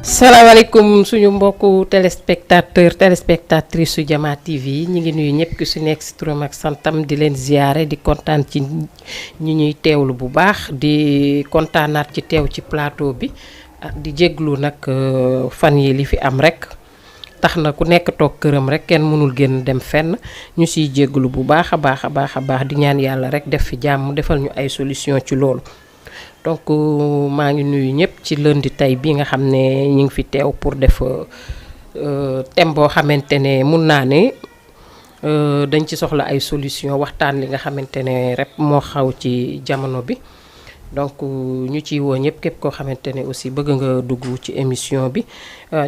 salaamaaleykum suñu mbokku téléspectatrice su Jama TV ñi ngi nuyu ñëpp ki su nekk si turam ak santam di leen ziyaare di kontaan ci ñi ñuy teewlu bu baax di kontaanaat ci teew ci plateau bi di jéglu nag fan yi li fi am rek tax na ku nekk toog këram rek kenn mënul génn dem fenn ñu siy jéglu bu baax a baax di ñaan yàlla rek def fi jàmm defal ñu ay solution ci loolu. donc maa ngi nuyu ñëpp ci lundi tey bi nga xam ne ñu ngi fi teew pour def thème boo xamante ne mun naa ne dañ ci soxla ay solution waxtaan li nga xamante ne rek moo xaw ci jamono bi donc ñu ciy woo ñëpp képp koo xamante ne aussi bëgg nga dugg ci émission bi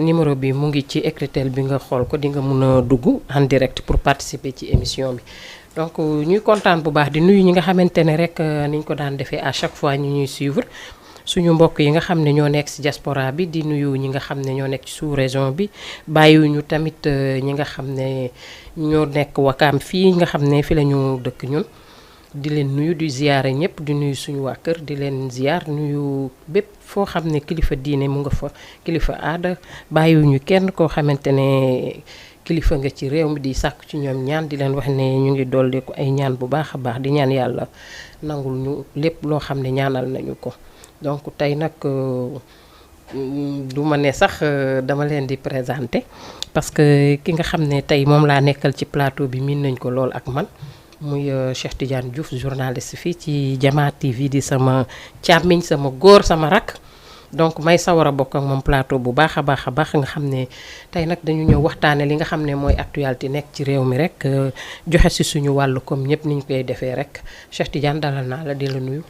numéro bi mu ngi ci Ecritel bi nga xool ko di nga mun a dugg en direct pour participer ci émission bi. donc ñuy kontaan bu baax di nuyu ñi nga xamante ne rek niñ ko daan defee à chaque fois ñu ñuy suivre suñu mbokk yi nga xam ne ñoo nekk ci diaspora bi di nuyu ñi nga xam ne ñoo nekk ci sous région bi bàyyiwuñu tamit ñi nga xam ne ñoo nekk Wakaam fii nga xam ne fi la ñu dëkk ñun di leen nuyu di ziyaare ñëpp di nuyu suñu waa kër di leen ziyaar nuyu bépp foo xam ne kilifa diine mu nga fa kilifa aada bàyyiwuñu kenn koo xamante ne kilifa nga ci réew mi di sàkku ci ñoom ñaan di leen wax ne ñu ngi dolli ko ay ñaan bu baax a baax di ñaan yàlla nangul ñu lépp loo xam ne ñaanal nañu ko donc tey nag du ma ne sax dama leen di présenter parce que ki nga xam ne tey moom laa nekkal ci plateau bi miin nañ ko lool ak man muy Cheikh Tidiane Diouf journaliste fii ci Jama TV di sama càmmiñ sama góor sama rak donc may sawar a bokk ak moom plateau bu baax a baax nga xam ne tey nag dañu ñëw waxtaane li nga xam ne mooy actualité nekk ci réew mi rek joxe si suñu wàllu comme ñëpp ni ñu koy defee rek Cheikh Tidiane dalal naa la di la nuyu.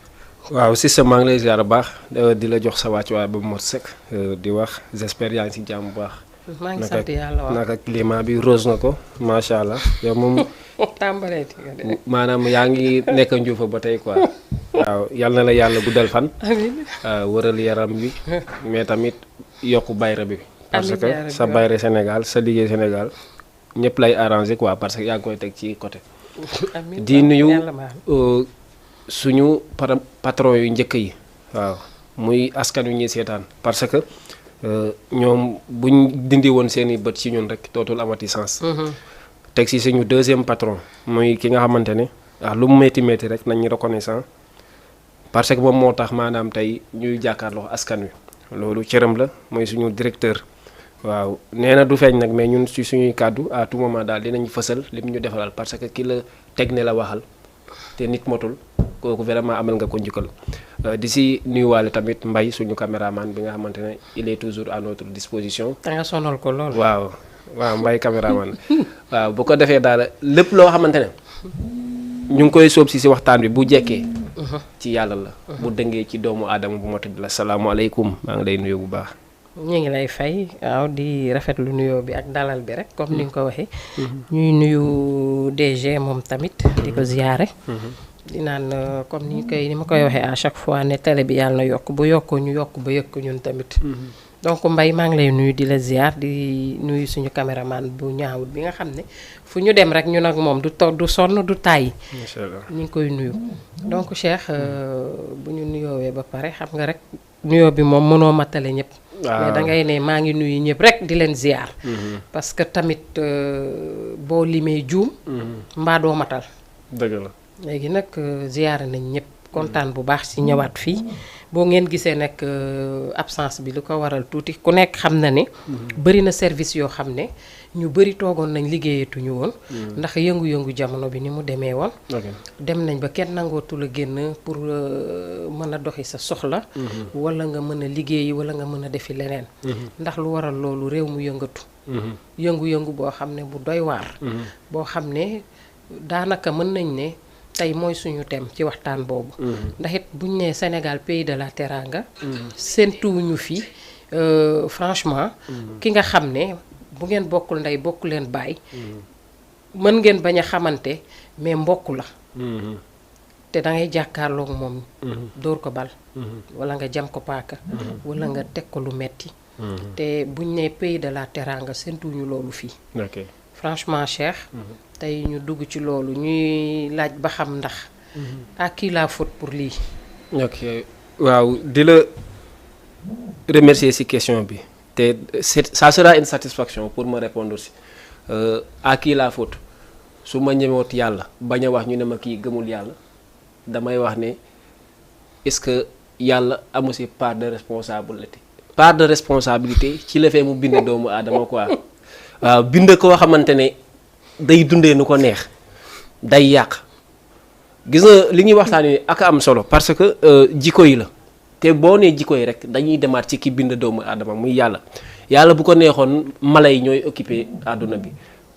waaw système maa ngi lay ziar baax di la jox sa wàccuwaay ba mu mot sëkk di wax j'espère yaa ngi si jàmm bu baax. maa ngi sant yàlla waaw naka climat bi rose na ko macha allah yow moom. tàmbaleeti nga de. maanaam yaa ngi nekk njuufa ba tey quoi. waaw yal na la yàlla guddal fan. amiin wëral yaram bi mais tamit yokku bayra bi. parce que sa bayre Sénégal sa liggéey Sénégal ñëpp lay arrangé quoi parce que yaa ngi koy teg ci côté. di nuyu suñu patron yu njëkk yi. waaw muy askan wi ñuy seetaan parce que ñoom buñ dindi woon seen i bët ci ñun rek dootul amati sens. teg si suñu deuxième patron muy ki nga xamante ne lu mu métti rek nañ ñu reconnaissant parce que moom moo tax maanaam tey ñuy jàkkaarloo askan wi loolu cëram la mooy suñu directeur. waaw nee na du feeñ nag mais ñun ci suñuy kàddu à tout moment daal dinañ fësal lim ñu defalal parce que ki la teg ne la waxal te nit motul kooku vraiment amal nga ko njukkal. di si nuyuwaale tamit Mbaye suñu caméraman bi nga xamante ne il est toujours à notre disposition. da nga sonal ko lool. waaw Mbaye caméraman waaw bu ko defee daal lépp loo xamante ne ñu ngi koy sóob si waxtaan bi bu jekkee. ci yàlla la. bu dëngee ci doomu aadama bu mot bi la salaamualeykum maa ngi lay nuyu bu baax. ñu ngi lay fay waaw di rafetlu nuyoo bi ak dalal bi rek comme ni nga ko waxee. ñuy nuyu DG moom tamit di ko ziyaare. di naan comme ni ma koy waxee à chaque fois ne télé bi yàlla na yokk bu yokkoo ñu yokk ba yëkk ñun tamit. donc Mbaye maa ngi lay nuyu di la ziar di nuyu suñu caméraman bu ñaawul bi nga xam ne fu ñu dem rek ñun ak moom du sonn du tàyyi. incha allah ñu ngi koy nuyu. donc Cheikh bu ñu nuyoowee ba pare xam nga rek nuyoo bi moom mënoo matale ñëpp. mais da ngay ne maa ngi nuyu ñëpp rek di leen ziar. parce que tamit boo limee juum. mbaa doo matal. dëgg la. léegi nag ziyaare nañ ñëpp kontaan bu baax ci ñëwaat fii boo ngeen gisee nag absence bi lu ko waral tuuti ku nekk xam na ne bëri na service yoo xam ne ñu bëri toogoon nañ liggéeyatuñu woon ndax yëngu-yëngu jamono bi ni mu demee woon dem nañ ba kenn nangootul a génn pour mën a doxi sa soxla wala nga mën a liggéeyi wala nga mën a defi leneen ndax lu waral loolu réew mu yëngatu yëngu-yëngu boo xam ne bu doy waar boo xam ne daanaka mën nañ ne tey mooy suñu thème ci waxtaan boobu ndax it buñ nee Sénégal pays de la teranga séentuwuñu fi franchement ki nga xam ne bu ngeen bokkul ndey bokku leen baay mën ngeen bañ a xamante mais mbokk la te da ngay jàkkaarloog moom dóor ko bal wala nga jam ko paaka wala nga teg ko lu metti te buñ nee pays de la teranga séentuwuñu loolu fii franchement Cheikh tey ñu dugg ci loolu ñuy laaj ba xam ndax à qui la faute pour lii. ok waaw di la remercier ci question bi te ça sera une satisfaction pour me répondre aussi à qui la faute su ma ñemewoot yàlla bañ a wax ñu ne ma kii gëmul yàlla damay wax ne est-ce que yàlla amu si part de responsabilité ci la fee mu bind doomu aadama quoi waaw bind koo xamante ne day dundee nu ko neex day yàq gis nga li ñuy waxtaanee ak am solo parce que jikko yi la te boo nee jikko yi rek dañuy demaat ci ki bind doomu aadama muy yàlla bu ko neexoon mala yi ñooy occupé àdduna bi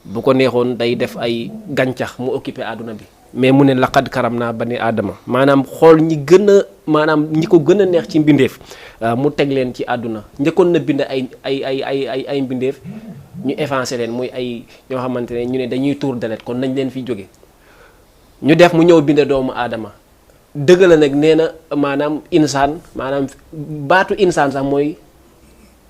bu ko neexoon day def ay gàncax mu occupé àdduna bi mais mu ne laqad karam naa bani aadama maanaam xool ñi ko gën a neex ci mbindeef mu teg leen ci àdduna njëkkoon na bind ay mbindeef ñu évancé leen muy ay ñoo xamante ne ñu ne dañuy tuur deret kon nañ leen fi jóge ñu def mu ñëw bind doomu aadama dëgg la nag nee na maanaam insaan maanaam baatu insaan sax mooy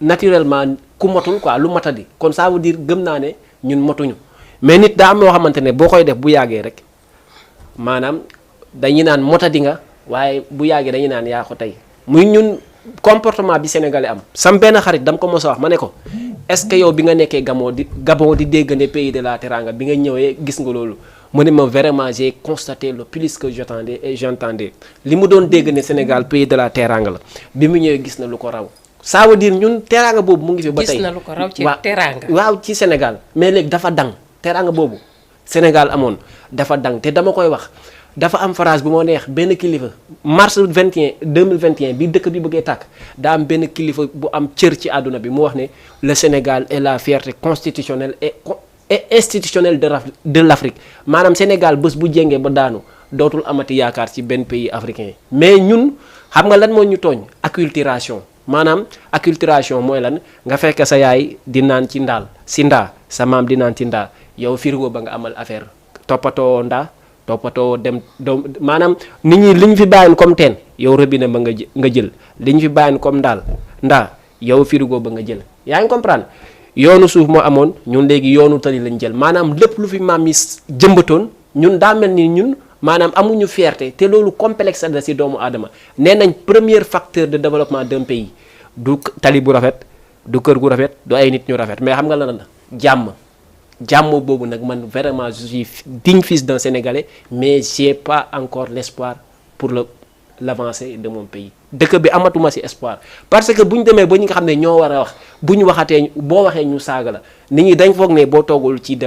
naturellement ku motul quoi lu matadi kon ça veut dire gëm naa ne ñun motuñu mais nit daa am yoo xamante ne boo koy def bu yàggee rek maanaam dañuy naan motadi nga waaye bu yàggee dañuy naan yaa ko tey muy ñun comportement bi sénégalais am sam benn xarit dama ko mos a wax ma ne ko est-ce que yow bi nga nekkee Gabon di dégg ne pays de la Teranga bi nga ñëwee gis nga loolu mu ne ma vraiment j'ai constaté le plus que j'entendais li mu doon dégg ne Sénégal pays de la Teranga la bi mu ñëwee gis na lu ko raw ça veut dire ñun Teranga boobu mu ngi fi ba tey gis na lu ko raw ci Teranga waaw ci Sénégal mais léegi dafa dang Teranga boobu Sénégal amoon dafa dang te dama koy wax dafa am phrase bu moo neex benn kilifa mars 2021 bi dëkk bi bëggee tàkk daa am benn kilifa bu am cër ci àdduna bi mu wax ne le Sénégal est la fierté constitutionnelle et institutionnelle de l'Afrique maanaam Sénégal bés bu jéngee ba daanu dootul amati yaakaar ci benn pays africain mais ñun xam nga lan moo ñu tooñ acculturation maanaam acculturation mooy lan nga fekk sa yaay di naan ci ndaal si ndaa sa maam di naan ci ndaa yow frigo ba nga amal affaire toppatoo ndaa toppatoo dem doom maanaam nit ñi li ñu fi bàyyin comme teen yow robinet ba nga jël li ñu fi bàyyin comme ndaa yow frigo ba nga jël yaa ngi comprendre yoonu suuf moo amoon ñun léegi yoonu tali lañ jël maanaam lépp lu fi maam yi jëmbatoon ñun daa mel ni ñun maanaam amuñu fierté te loolu complexe la ci doomu aadama nee nañ premier facteur de développement d'un pays du tali bu rafet du kër gu rafet du ay nit ñu rafet mais xam nga lan la jàmm boobu nag man vraiment je suis digne fils d'un Sénégalais mais j'ai pas encore l'espoir pour l'avancée de mon pays dëkk bi amatuma ci espoir parce que bu ñu demee ba ñi nga xam ne ñoo war a wax bu ñu waxatee boo waxee ñu saaga la nit ñi dañ foog ne boo toogul ci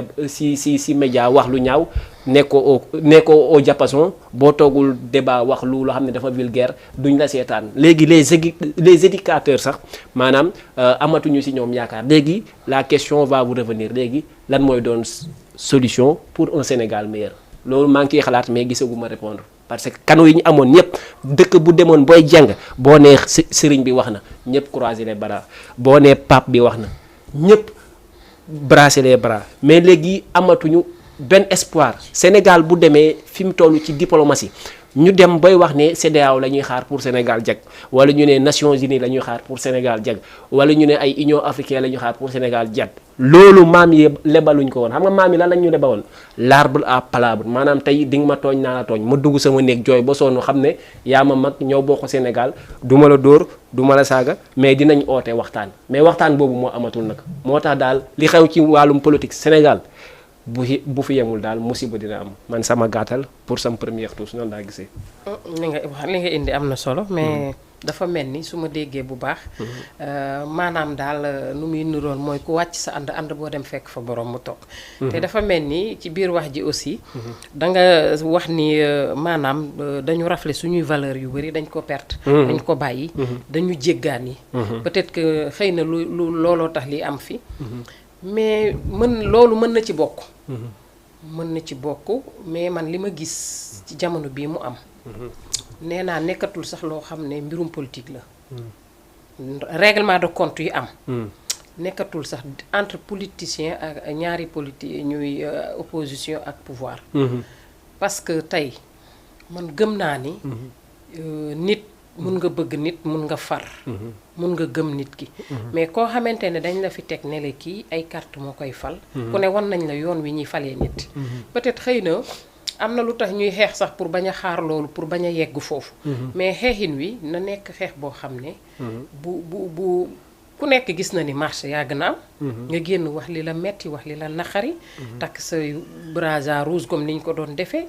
média wax lu ñaaw nekkoo au diapason boo toogul débat wax loo xam ne dafa vulgaire duñ la seetaan léegi les éducateurs sax maanaam amatuñu ci ñoom yaakaar léegi la question va vous revenir léegi lan mooy doon solution pour un Sénégal meilleur loolu maa ngi ciy xalaat mais gisaguma répondre parce que canaux yi ñu amoon ñëpp dëkk bu demoon booy jàng boo nee sëriñ bi wax na ñëpp croiser les bras boo nee pape bi wax na ñëpp brasser les bras mais léegi amatuñu benn espoir Sénégal bu demee fi mu toll ci diplomatie ñu dem bay wax ne CEDEAO la ñuy xaar pour Sénégal jag wala ñu ne Nations Unies la ñuy xaar pour Sénégal jag wala ñu ne ay Union africaine la ñuy xaar pour Sénégal jag loolu maam yi lebaluñ ko woon xam nga maam yi lan lañ ñu lebawoon l'arbre à palabre maanaam tey di nga ma tooñ naa la tooñ ma dugg sama néeg jooy ba sonn xam ne yaa ma mag ñoo bokk Sénégal du ma la dóor du ma la saaga mais dinañ oote waxtaan mais waxtaan boobu moo amatul nag moo tax daal li xew ci wàllum politique Sénégal bu fi yemul daal musiba dina am man sama gàttal pour sama première touche noonu laa gisee. li nga indi am na solo mais dafa mel ni su ma déggee bu baax. maanaam daal nu muy niroon mooy ku wàcc sa ànd boo dem fekk fa borom mu toog. te dafa mel ni ci biir wax ji aussi. da nga wax ni maanaam dañu rafle suñuy valeur yu bari dañ ko perte. dañ ko bàyyi. dañu jéggaan yi. peut-être que xëy na lu looloo tax li am fi. mais loolu mën na ci bokk. mën na ci bokk mais man li ma gis ci jamono bii mu am. nee naa nekkatul sax loo xam ne mbirum politique la. règlement de compte yi am. nekkatul sax entre politiciens ak ñaari ñuy opposition ak pouvoir. parce que tey man gëm naa ni. nit mun nga bëgg nit mun nga far. mun nga gëm nit ki. mais koo xamante ne dañ la fi teg ne la kii ay carte moo koy fal. ku ne wan nañ la yoon wi ñuy falee nit. peut-être xëy na am na lu tax ñuy xeex sax pour bañ a xaar loolu pour bañ a yegg foofu. mais xeexin wi na nekk xeex boo xam ne. bu ku nekk gis na ni marché yàgg na am. nga génn wax li la metti wax li la naqari. takk sa brassard rouge comme ni ñu ko doon defee.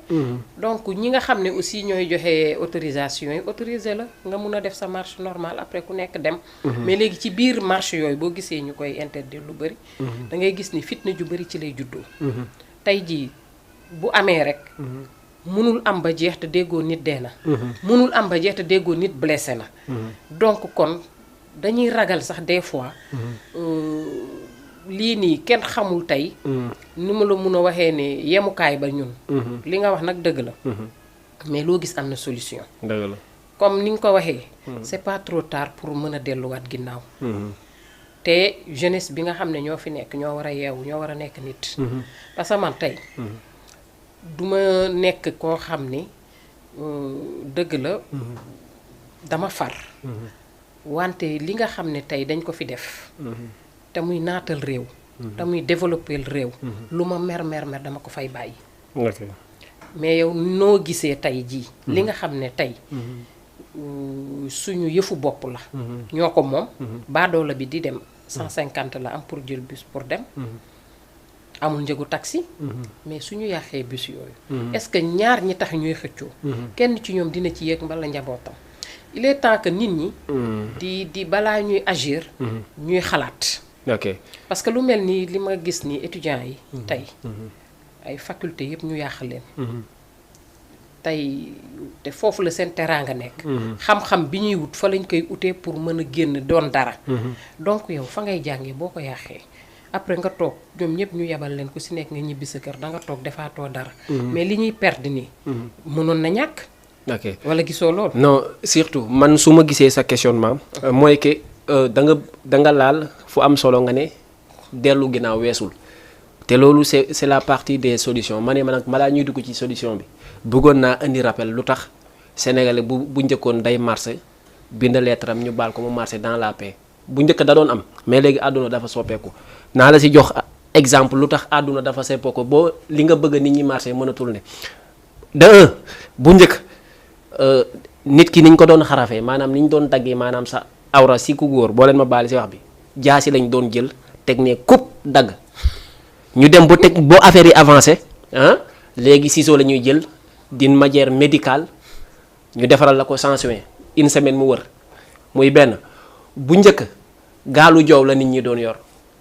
donc ñi nga xam ne aussi ñooy joxe autorisation yi autorisé la nga mun a def sa marche normale après ku nekk dem. mais léegi ci biir marche yooyu boo gisee ñu koy interdire lu bëri. da ngay gis ni fitna ju bëri ci lay juddoo. tey jii bu amee rek. mënul am ba jeex te déggoo nit dee na. mënul am ba jeex te déggoo nit blessé na. donc kon dañuy ragal sax des fois. lii nii kenn xamul tey. ni ma la mun a waxee ne yemukaay ba ñun. li nga wax nag dëgg la. mais loo gis am na solution. dëgg la comme ni nga ko waxee. c'est pas trop tard pour mën a delluwaat ginnaaw. te jeunesse bi nga xam ne ñoo fi nekk ñoo war a yeewu ñoo war a nekk nit. parce que man tey. duma nekk koo xam ni dëgg la. dama far. wante li nga xam ne tey dañ ko fi def. te muy naatal réew. te muy développer réew. lu ma mer dama ko fay bàyyi. mais yow noo gisee tey jii. li nga xam ne tey. suñu yëfu bopp la. ñoo ko moom. baadoola bi di dem 150 la am pour jël bus pour dem. amul njëgu taxi. mais suñu yàqee bus yooyu. est-ce que ñaar ñi tax ñuy xëccoo. kenn ci ñoom dina ci yéeg mbala njabootam. il est temps que nit ñi. di balaa ñuy agir. ñuy xalaat. ok parce que lu mel ni li ma gis ni étudiants yi. tey ay faculté yëpp ñu yàq leen. tey te foofu la seen teraanga nekk. xam-xam bi ñuy wut fa lañ koy utee pour mën a génn doon dara. donc yow fa ngay jàngee boo ko yàqee. après nga toog ñoom ñëpp ñu yebal leen ku si nekk nga ñibbi sa kër da nga toog defaatoo dara. mais li ñuy perdre nii. mënoon na ñàkk. ok wala gisoo loolu. non surtout man su ma gisee sa questionnement. mooy que da nga laal fu am solo nga ne dellu ginnaaw weesul. te loolu c'est la partie des solutions ma ne ma nag malaa ñuy dugg ci solution bi bëggoon naa indi rappel lu tax sénégalais bu njëkkoon day marché bind lettre am ñu baal ko mu marché dans la paix. bu njëkk da doon am mais léegi àdduna dafa soppeeku naa la si jox exemple lu tax àdduna dafa soppeeku boo li nga bëgg nit ñi marché mënatul ne de un bu njëkk nit ki niñ ko doon xarafee maanaam ni ñu doon daggee maanaam sa awra si ku góor boo leen ma baale si wax bi jaasi lañ doon jël teg ne coupe dagg ñu dem ba teg boo affaire yi avancé léegi ciseau la ñuy jël d'une manière médicale ñu defaral la ko sans soin une semaine mu wër muy benn. bu njëkk gaalu joow la nit ñi doon yor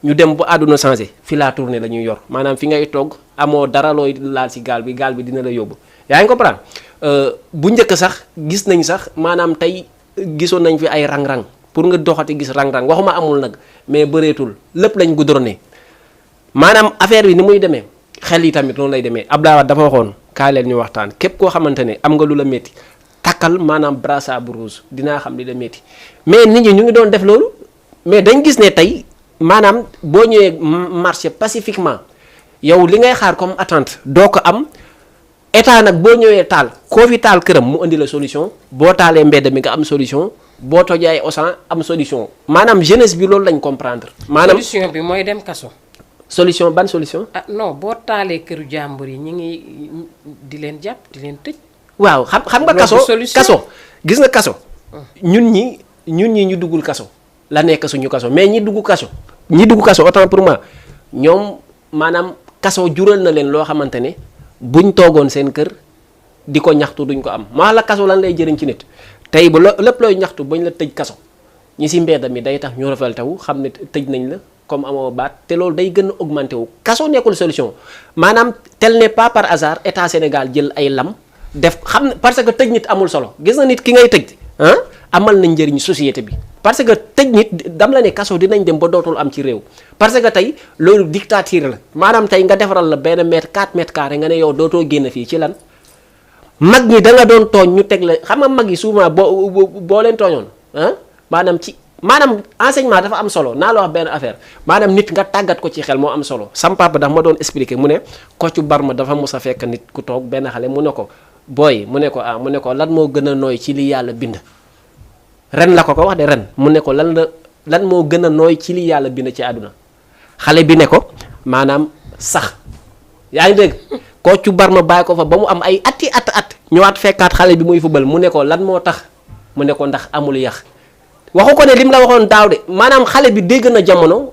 ñu dem bu àdduna changé fi la tournée la ñuy yor maanaam fi ngay togg amoo dara looy laal ci gaal bi dina la yóbbu yaa ngi comprendre bu njëkk sax gis nañ sax maanaam tey gisoon nañ fi ay rang-rang pour nga doxati gis rang-rang waxuma amul nag mais bëreetul lépp lañ goudronné maanaam affaire bi ni muy demee xel yi tamit noonu lay demee Abdoulaye Wade dafa waxoon kaay leen ñu waxtaan képp koo xamante ne am nga lu la métti takkal maanaam brassard rouge dinaa xam li la métti mais nit ñi ñu ngi doon def loolu mais dañ gis ne tey maanaam boo ñëwee marché pacifiquement yow li ngay xaar comme attente doo ko am état nag boo ñëwee taal koo fi taal këram mu indi la solution boo taalee mbedd mi nga am solution boo tojee ay Auchan am solution maanaam jeunesse bi loolu lañ comprendre. maanaam solution bi mooy dem kaso. solution ban solution. ah non boo taalee këru jàmbur yi ñu ngi di leen jàpp di leen tëj. waaw xam nga kaso gis nga kaso ñun ñi ñu duggul kaso la nekk suñu kaso mais ñi dugg kaso autant pour moi ñoom maanaam kaso jural na leen loo xamante ne buñ toogoon seen kër di ko ñaxtu duñ ko am maa la kaso lan lay jëriñ ci nit tey ba lépp looy ñaxtu bañ la tëj kaso ñi si mbedd mi day tax ñu rafetlu taw xam ne tëj nañ la comme amoo baat te loolu day gën a augmenté wu kaso nekkul solution maanaam tel n'est pas par hasard état Sénégal jël ay lam def xam parce que tëj nit amul solo gis na nit ki ngay tëj amal na njëriñ société bi parce que tëj nit dam la ne kaso dinañ dem ba dootul am ci réew parce que tey loolu dictature la maanaam tey nga defaral la benn mètre 4 mètres carrés nga ne yow dootoo génn fii ci lan mag ñi da nga doon tooñ ñu teg la xam nga mag yi souvent boo leen tooñoon maanaam enseignement dafa am solo naa la wax benn affaire maanaam nit nga tàggat ko ci xel moo am solo sam papa dafa ma doon expliquer mu ne Kocc Barma dafa mos a fekk nit ku toog benn xale mu ne ko booy mu ne ko lan moo gën a nooy ci li yàlla bind ren la ko wax de ren mu ne ko lan moo gën a nooy ci li yàlla bind ci àdduna xale bi ne ko maanaam sax yaa ngi dégg Kocc Barma bàyyi ko fa ba mu am ay at ñëwaat fekkaat xale bi muy fubal mu ne ko lan moo tax mu ne ko ndax amul yax waxu ko ne lim la waxoon daaw de maanaam xale bi dégg na jamono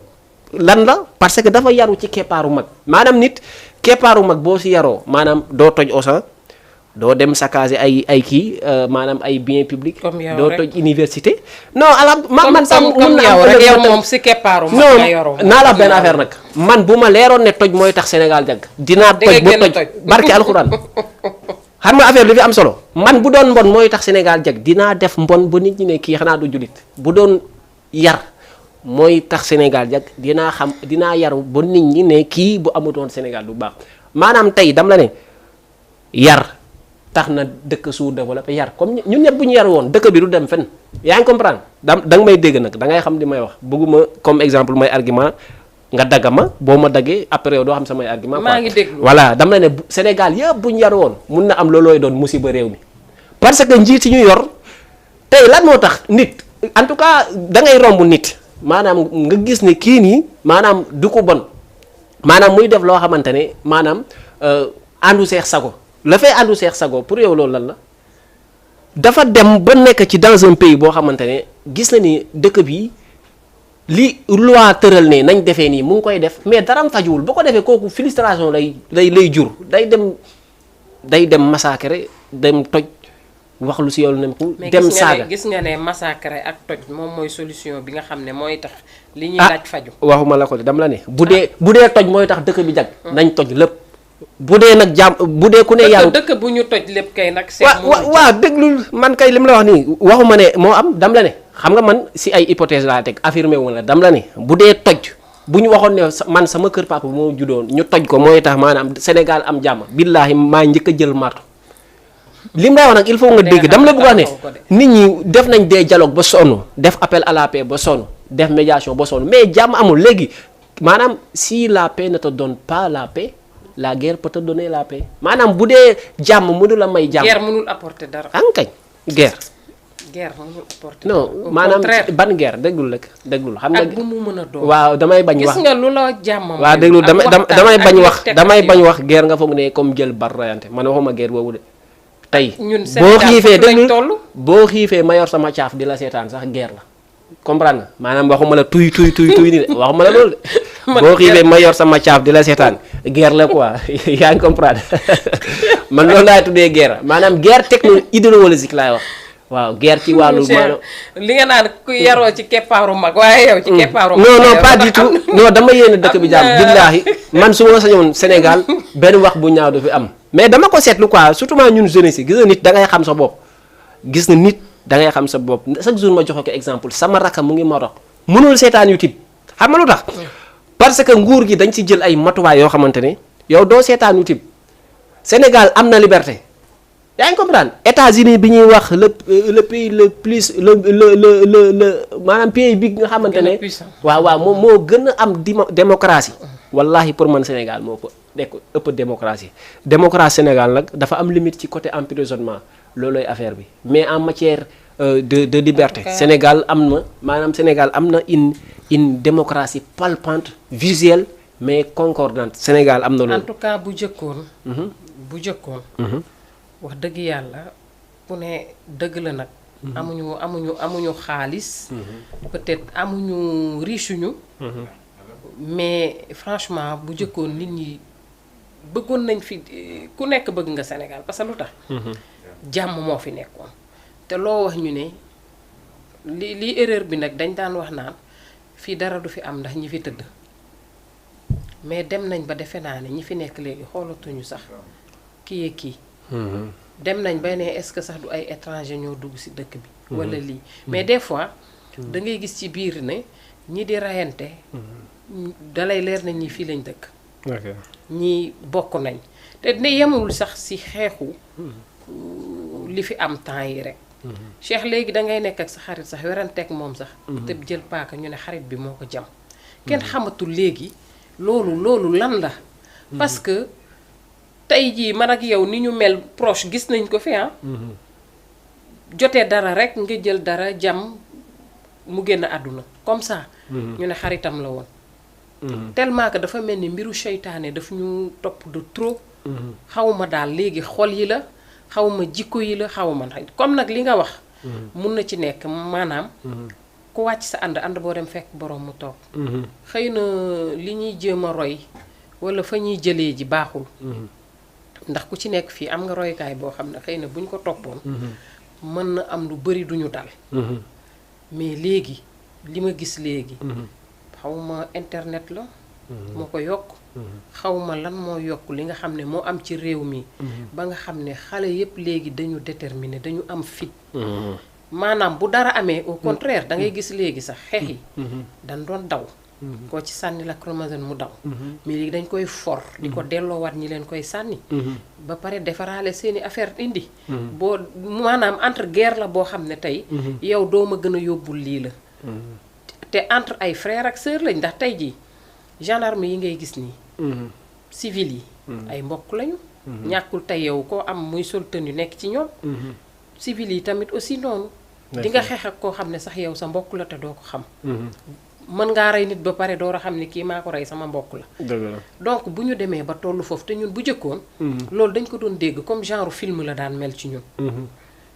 lan la parce que dafa yaru ci keppaaru mag maanaam nit keppaaru mag boo si yaroo maanaam doo toj osa doo dem saccager ay kii maanaam ay bien public doo toj université non man sax mun na am yow moom si keppaaru mag nga yoroo naa la benn affaire nag man bu ma leeroon ne toj mooy tax Sénégal jag dinaa toj ba toj barke alxuraan xam nga affaire li fi am solo man bu doon mbon mooy tax Sénégal jag dinaa def mbon ba nit ñi ne kii xanaa du julit bu doon yar mooy tax Sénégal jag dinaa yaru ba nit ñi ne kii bu amutoon Sénégal du baax maanaam tey dam la ne yar tax na dëkk sous-développé yar comme ñun ñëpp bu ñu yar woon dëkk bi du dem fenn yaa ngi comprendre da nga may dégg nag da ngay xam li may wax bëgguma comme exemple may argument nga dagga ma boo ma daggee après yow doo xam samay argument maa ngi dégg voilà dama la ne Sénégal yëpp bu ñu yar woon mun na am loolooy doon musiba réew mi parce que njiit yi ñu yor tey lan moo tax nit en tout cas da ngay romb nit maanaam nga gis ne kii nii maanaam du ko bon maanaam muy def loo xamante ne maanaam àndu seex sago la fay àndu seex sago pour yow loolu lan la dafa dem ba nekk ci dans un pays boo xamante ne gis na ni dëkk bi li loi tëral ne nañ defee nii mu ngi koy def mais daram fajuwul boo ko defee kooku frustration lay jur day dem massacre dem toj wax lu si yow nem ku dem saaga gis nga ne massacre ak toj moom mooy solution bi nga xam ne mooy tax li ñuy laaj faju waxuma la ko de dama la ne bu dee toj mooy tax dëkk bi jag nañ toj lépp bu dee nag bu dee ku ne yàlla dëkk bu ñu toj lépp kay nag waaw déglul man kay li mu la wax nii waxuma ne moo am dam la ne xam nga man si ay hypothèse laa teg affirmé wu la dam la ne bu dee toj bu ñu waxoon ne man sama kër papa moo juddoon ñu toj ko mooy tax maanaam Sénégal am jàmm billaahi maa njëkk a jël marto lim lay wax nag il faut nga dégg dama la bëgg wax ne nit ñi def nañ des dialogue ba sonn def appel à la paix ba sonn def médiation ba sonn mais jàmm amul léegi maanaam si la paix ne te donne pas la paix la guerre peut te donner la paix maanaam bu dee jàmm mënu la may jàmm. guerre mënul apporter dara. kañ guerre. guerre mënul apporter. non maanaam ban guerre déglul rek déglul. xam nga ak bu mu mën a doon. waaw damay bañ wax gis nga lu la jàmm. waaw déglul damay bañ wax guerre nga foog ne comme jël bar rayante man waxuma guerre boobu de. tey boo xiifee déglul boo xiifee ma yor sama caaf di la seetaan sax guerre la comprendre nga maanaam waxuma la tuy nii de waxuma la loolu de. boo xiifee ma yor sama caaf di la seetaan guerre la quoi yaa ngi comprendre man loolu laay tuddee guerre maanaam guerre idéologique laay wax waaw guerre ci wàllu maanaam li nga naan ku yaroo ci keppaaru mag waaye yow ci keppaaru mag non pas du tout non dama yéene dëkk bi jàmm billaahi man su ma sañoon Sénégal benn wax bu ñaaw du fi am mais dama ko seetlu quoi surtout ñun jeunesse yi gis na nit da ngay xam sa bopp gis na nit da ngay xam sa bopp chaque jour ma joxe ko exemple sama rakam mu ngi Maroc mënul seetaan YouTube xam nga lu tax parce que nguur gi dañ ci jël ay matuwaay yoo xamante ne yow doo seetaan YouTube Sénégal am na liberté yaa ngi comprendre États-Unis bi ñuy wax le pays le plus le maanaam pays bi nga xamante ne waaw moom moo gën a am démocratie wallahi pour man Sénégal moo ëpp démocratie Sénégal nag dafa am limite ci côté emprisonnement loolooy affaire bi mais en matière de liberté Sénégal am na une démocratie palpante visuelle mais concordante Sénégal am na loolu. en tout cas bu jëkkoon. wax dëgg yàlla bu ne dëgg la nag. amuñu xaalis. peut-être amuñu riche ñu. mais franchement bu jëkkoon nit ñi bëggoon nañ fi ku nekk bëgg nga Sénégal parce que lu tax. jàmm moo fi nekkoon te loo wax ñu ne li erreur bi nag dañ daan wax naan. fii dara du fi am ndax ñi fi tëdd mais dem nañ ba defe naa ne ñi fi nekk léegi xoolatuñu sax kii kii dem nañ ba ne est-ce que sax du ay étranger ñoo dugg ci dëkk bi walla lii mais des fois da ngay gis ci biir ne ñi di rayante dalay leer nañ ñi fii lañ dëkk ñi bokk nañ te ne yemul sax ci xeexu li fi am temps yi rek Cheikh léegi da ngay nekk ak sa xarit sax weranteeg moom sax. te jël paaka ñu ne xarit bi moo ko jam. kenn xamatul léegi loolu lan la. parce que tey jii man ak yow ni ñu mel proche gis nañ ko fi jotee dara rek nga jël dara jam mu génn àdduna comme ça. ñu ne xaritam la woon. tellement que dafa mel ni mbiru seytaane daf ñu topp de trop. xawma daal léegi xol yi la. xawma jikko yi la xawma comme nag li nga wax mun na ci nekk maanaam ku wàcc sa ànd boo dem fekk borom mu toog. xëy na li ñuy jéem a roy wala fa ñuy jëlee ji baaxul. ndax ku ci nekk fii am nga roykaay boo xam ne xëy na bu ñu ko toppoon. mën na am lu bari duñu dal. mais léegi li ma gis léegi. xawma internet la. moo ko yokk. xawma lan moo yokk li nga xam ne moo am ci réew mi. ba nga xam ne xale yépp léegi dañu déterminé dañu am fit. maanaam bu dara amee au contraire da ngay gis léegi sax xeex yi. dañ doon daw. koo ci sànni lacrymogène mu daw. mais léegi dañ koy for. di ko delloowaat ñi leen koy sànni. ba pare defaraale seeni affaire indi. boo maanaam entre guerre la boo xam ne tey. yow doo ma gën a yóbbul lii la. te entre ay frère ak sœur lañ ndax tey jii gendarme yi ngay gis nii. civil yi. ay mbokk lañu. ñàkkul tey yow koo am muy sol tenue nekk ci ñoom. civil yi tamit aussi noonu. di nga xeex ak koo xam ne sax yow sa mbokk la te doo ko xam. mën ngaa rey nit ba pare door a xam ne kii maa ko rey sama mbokk la. dëgg la donc bu ñu demee ba tollu foofu te ñun bu jëkkoon. loolu dañ ko doon dégg comme genre film la daan mel ci ñun.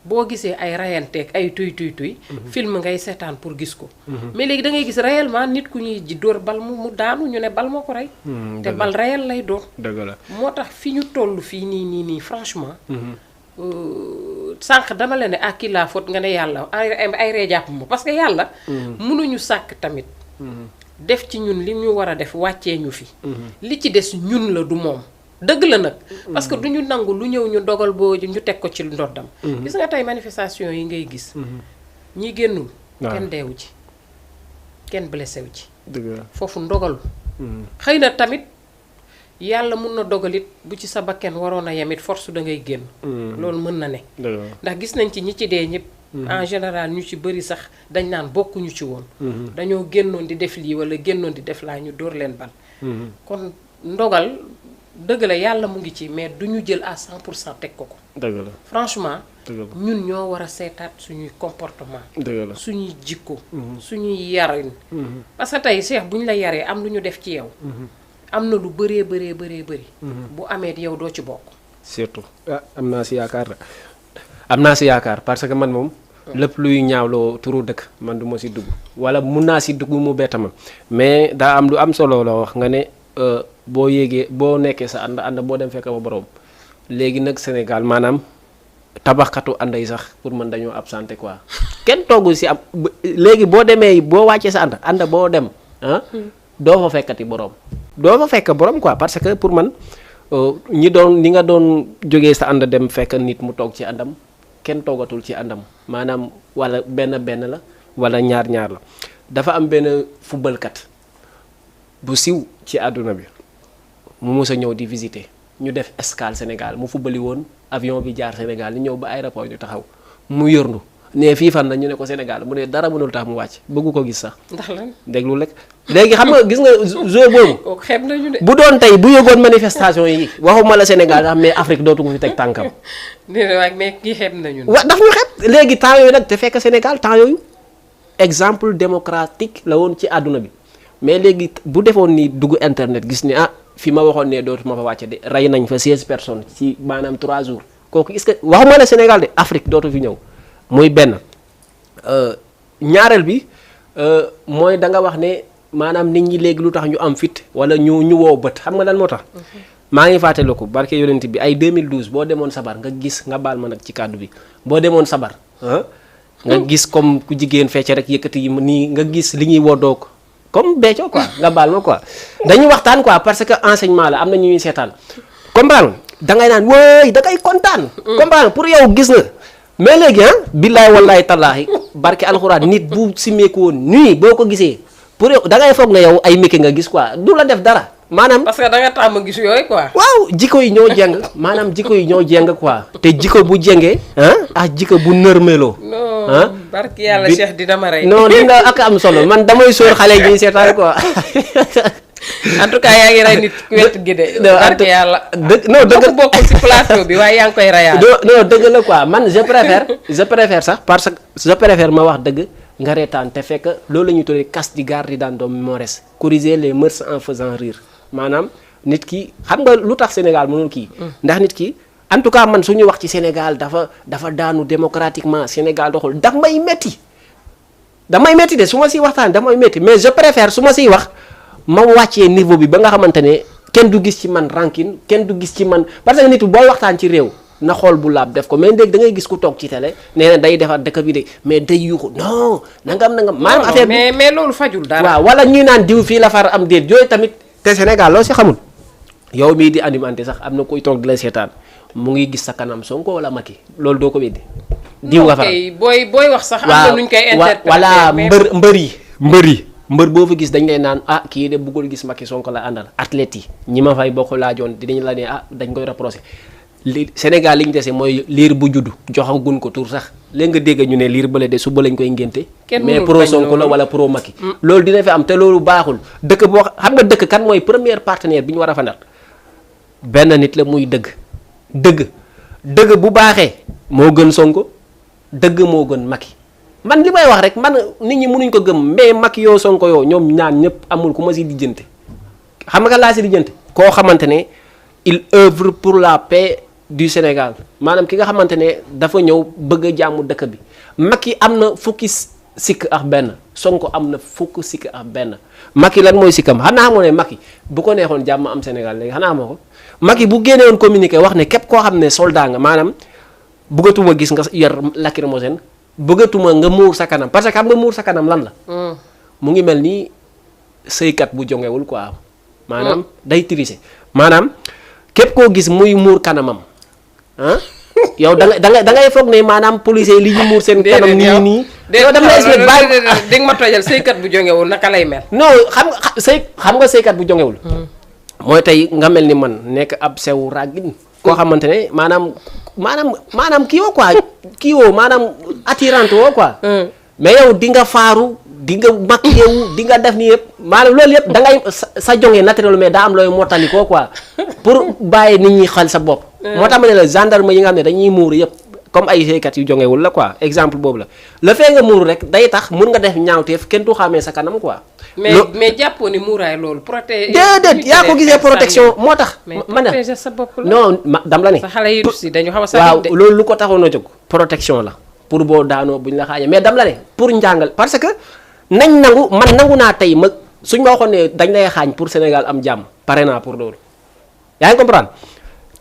boo gisee ay rayanteeg ay tuy. film ngay seetaan pour gis ko. mais léegi da ngay gis réellement nit ku ñuy ji dóor bal mu daanu ñu ne bal moo ko rey. te bal réel lay doon. dëgg la moo tax fi ñu toll fii nii franchement. sànq dama la ne ak kii laa faute nga ne yàlla ay ree jàpp ma parce que yàlla. mënuñu sàkk tamit. def ci ñun li ñu war a def wàccee ñu fi. li ci des ñun la du moom. dëgg la nag parce que du ñu nangu lu ñëw ñu dogal boo ñu teg ko ci ndoddam. gis nga tey manifestation yi ngay gis. ñi génnul. kenn deewu ci kenn blessé wu ci. dëgg la foofu ndogalu. xëy na tamit yàlla mun na dogalit bu ci sa bakken waroon a yemit force da ngay génn. loolu mën na ne. ndax gis nañ ci ñi ci dee ñëpp. en général ñu ci bëri sax dañ naan bokkuñu ci woon. dañoo génnoon di def lii wala génnoon di def laa ñu dóor leen bal. kon ndogal. dëgg la yàlla mu ngi ci mais du ñu jël à 100% teg ko. dëgg la franchement. ñun ñoo war a seetaat suñuy comportement. dëgg la suñuy jikko. suñuy yarin. parce que tey Cheikh bu ñu la yaree am lu ñu def ci yow. am na lu bëree bëri. bu amee yow doo ci bokk. surtout am naa si yaakaar parce que man moom. lépp luy ñaawloo turu dëkk man du ma si dugg. wala mun naa si dugg mu bett ma mais daa am lu am solo la wax nga ne. boo yéegee boo nekkee sa ànd boo dem fekk ba borom léegi nag Sénégal maanaam tabaxkatu ànd yi sax pour man dañoo absenté quoi kenn toogu si am léegi boo demee boo wàccee sa ànd boo dem doo fa fekkati borom. doo fa fekk borom quoi parce que pour man ñi nga doon jógee sa ànd dem fekk nit mu toog ci àndam kenn toogatul ci àndam maanaam wala benn la wala ñaar la dafa am benn footballkat. bu siw ci àdduna bi mu mus a ñëw di visiter ñu def escale Sénégal mu fubali woon avion bi jaar Sénégal ñu ñëw ba aéroport ñu taxaw mu yërndu ne fii fan la ñu ne ko Sénégal mu ne dara mënul tax mu wàcc bëggu ko gis sax. ndax lan déglu rek léegi xam nga gis nga jour boobu. xeeb nañu de. bu doon tey bu yëgoon manifestation yi waxuma la Sénégal sax mais Afrique dootu ko fi teg tànkam. mais kii xeeb nañu. wa daf ñu xeeb léegi temps yooyu nag te fekk Sénégal temps yooyu exemple démocratique la woon ci àdduna bi. mais léegi bu defoon ni dugg internet gis ni fi ma waxoon ne dootuma fa wàcce de rey nañ fa 16 personnes ci maanaam 3 jours kooku est-ce que waxuma la Sénégal de Afrique dootu fi ñëw muy benn ñaareel bi mooy da nga wax ne maanaam nit ñi léegi lu tax ñu am fit wala ñu woo bët xam nga lan moo tax. maa ngi fàttaliku barke yonent bi ay 2012 boo demoon sabar nga gis nga baal ma nag ci kàddu bi boo demoon sabar nga gis comme ku jigéen fecc rek yëkkati yi nii nga gis li ñuy woddoo ko comme becco quoi nga baal ma quoi dañu waxtaan quoi parce que enseignement la am na ñuy seetaan comprendre da ngay naan wooy da ngay kontaan. comprendre pour yow gis nga mais léegi billaay wallaay tallaahi barke alxuraan nit bu simeeku woon nii boo ko gisee pour yow da ngay foog ne yow ay métier nga gis quoi du la def dara maanaam. parce que da nga tàmm gis yooyu quoi. waaw jikko yi ñoo jeng maanaam jikko yi ñoo jeng quoi te jikko bu jengee jikko bu nërmeloo. barki yàlla Cheikh dina ma rey. non li nga ak am solo man damay sóor xale yi seetaan quoi. en tout cas yaa ngi rey nit ku wet gi de. barki yàlla dëgg bokkul ci plateau bi waaye yaa ngi koy reyaat. non dëgg la quoi man je préfère sax parce que je préfère ma wax dëgg nga reetaan te fekk loolu la ñuy tuddee castigadando mores corriger les mœurs en faisant rire maanaam nit ki xam nga lu tax Sénégal mënul kii. ndax nit ki. en tout cas man suñu wax ci Sénégal dafa daanu démocratiquement Sénégal doxul daf may metti damay métti de su ma siy waxtaan damay métti mais je préfère su ma siy wax ma wàccee niveau bi ba nga xamante ne kenn du gis ci man rancune kenn du gis ci man parce que nit booy waxtaan ci réew na xool bu laab def ko mais léegi da ngay gis ku toog ci télé nee na day defar dëkk bi de mais day yuuxu non nangam maanaam affaire bi mais loolu fajul dara. waaw wala ñuy naan diw fii la far am déet yooyu tamit te Sénégal loo si xamul yow mii di animanté sax am na kuy toog di la seetaan mu ngi gis sa kanam Sonko wala Macky loolu doo ko weddi diw nga faral booy wax sax. am na nuñ koy interpréter voilà mbër boo fa gis dañ lay naan kii de bëggul gis Macky Sonko la àndal athlètes yi ñi ma fay bokk laajoon dinañ la ne dañ koy reproché li Sénégal li ñu dese mooy liir bu juddu joxagun ko tur sax léegi nga dégg ñu ne liir bële de suba lañ koy ngénte mais pro Sonko la wala pro Macky loolu dina fi am te loolu baaxul dëkk boo xam nga dëkk kan mooy premier partenaire bi ñu war a fandal benn nit la muy dëgg bu baaxee moo gën Sonko dëgg moo gën Macky man li may wax rek man nit ñi mënuñ ko gëm mais Macky yoo Sonko yoo ñoom ñaan ñëpp amul ku ma si lijjante xam nga laa si lijjante koo xamante ne il œuvre pour la paix du Sénégal maanaam ki nga xamante ne dafa ñëw bëgg a jàmm dëkk bi Macky am na fukki sikk ak benn Sonko am na fukki sikk ak benn Macky lan mooy sikkam xanaa xamoo ne Macky bu ko neexoon jàmm am Sénégal léegi xanaa xamoo ko Macky bu génne woon communiqué wax ne képp koo xam ne soldat nga maanaam bëggatuma gis nga yor lacrymogène bëggatuma nga muur sa kanam parce que xam nga muur sa kanam lan la mu ngi mel ni sëykat bu jongewul quoi maanaam day tricher maanaam képp koo gis muy muur kanamam yow da ngay foog ne maanaam policier li ñu muur seen kanam nii yow dama lay expliquer bàyyi di nga ma tojal sëykat bu jongewul naka lay mel non xam nga sëykat bu jongewul mooy tey nga mel ni man nekk ab sew ràggin koo xamante ne maanaam kii woo quoi kii woo maanaam attirante woo quoi mais yow di nga faaru di nga maquillé wu di nga def nii yëpp maanaam loolu yëpp da ngay sa jonge naturel mais daa am looy mottali ko quoi pour bàyyi nit ñi xel sa bopp moo tax ma ne la gendarme yi nga xam ne dañuy muur yëpp comme ay seykat yu jongewul la quoi exemple boobu la le fait nga muuru rek day tax mun nga def ñaawteef kenn du xàmmee sa kanam quoi mais jàppoo ni muuraay loolu déedéet yaa ko gisee protection moo tax ma ne protéger sa bopp la non dam la ne sa xale yi russi dañu xaw a sa waaw loolu lu ko taxoon a jóg protection la pour boo daanoo buñ la xaajee mais dam la ne pour njàngal parce que nañ nangu naa tey suñ ma waxoon ne dañ lay xaañ pour Sénégal am jàmm pare naa pour loolu yaa ngi comprendre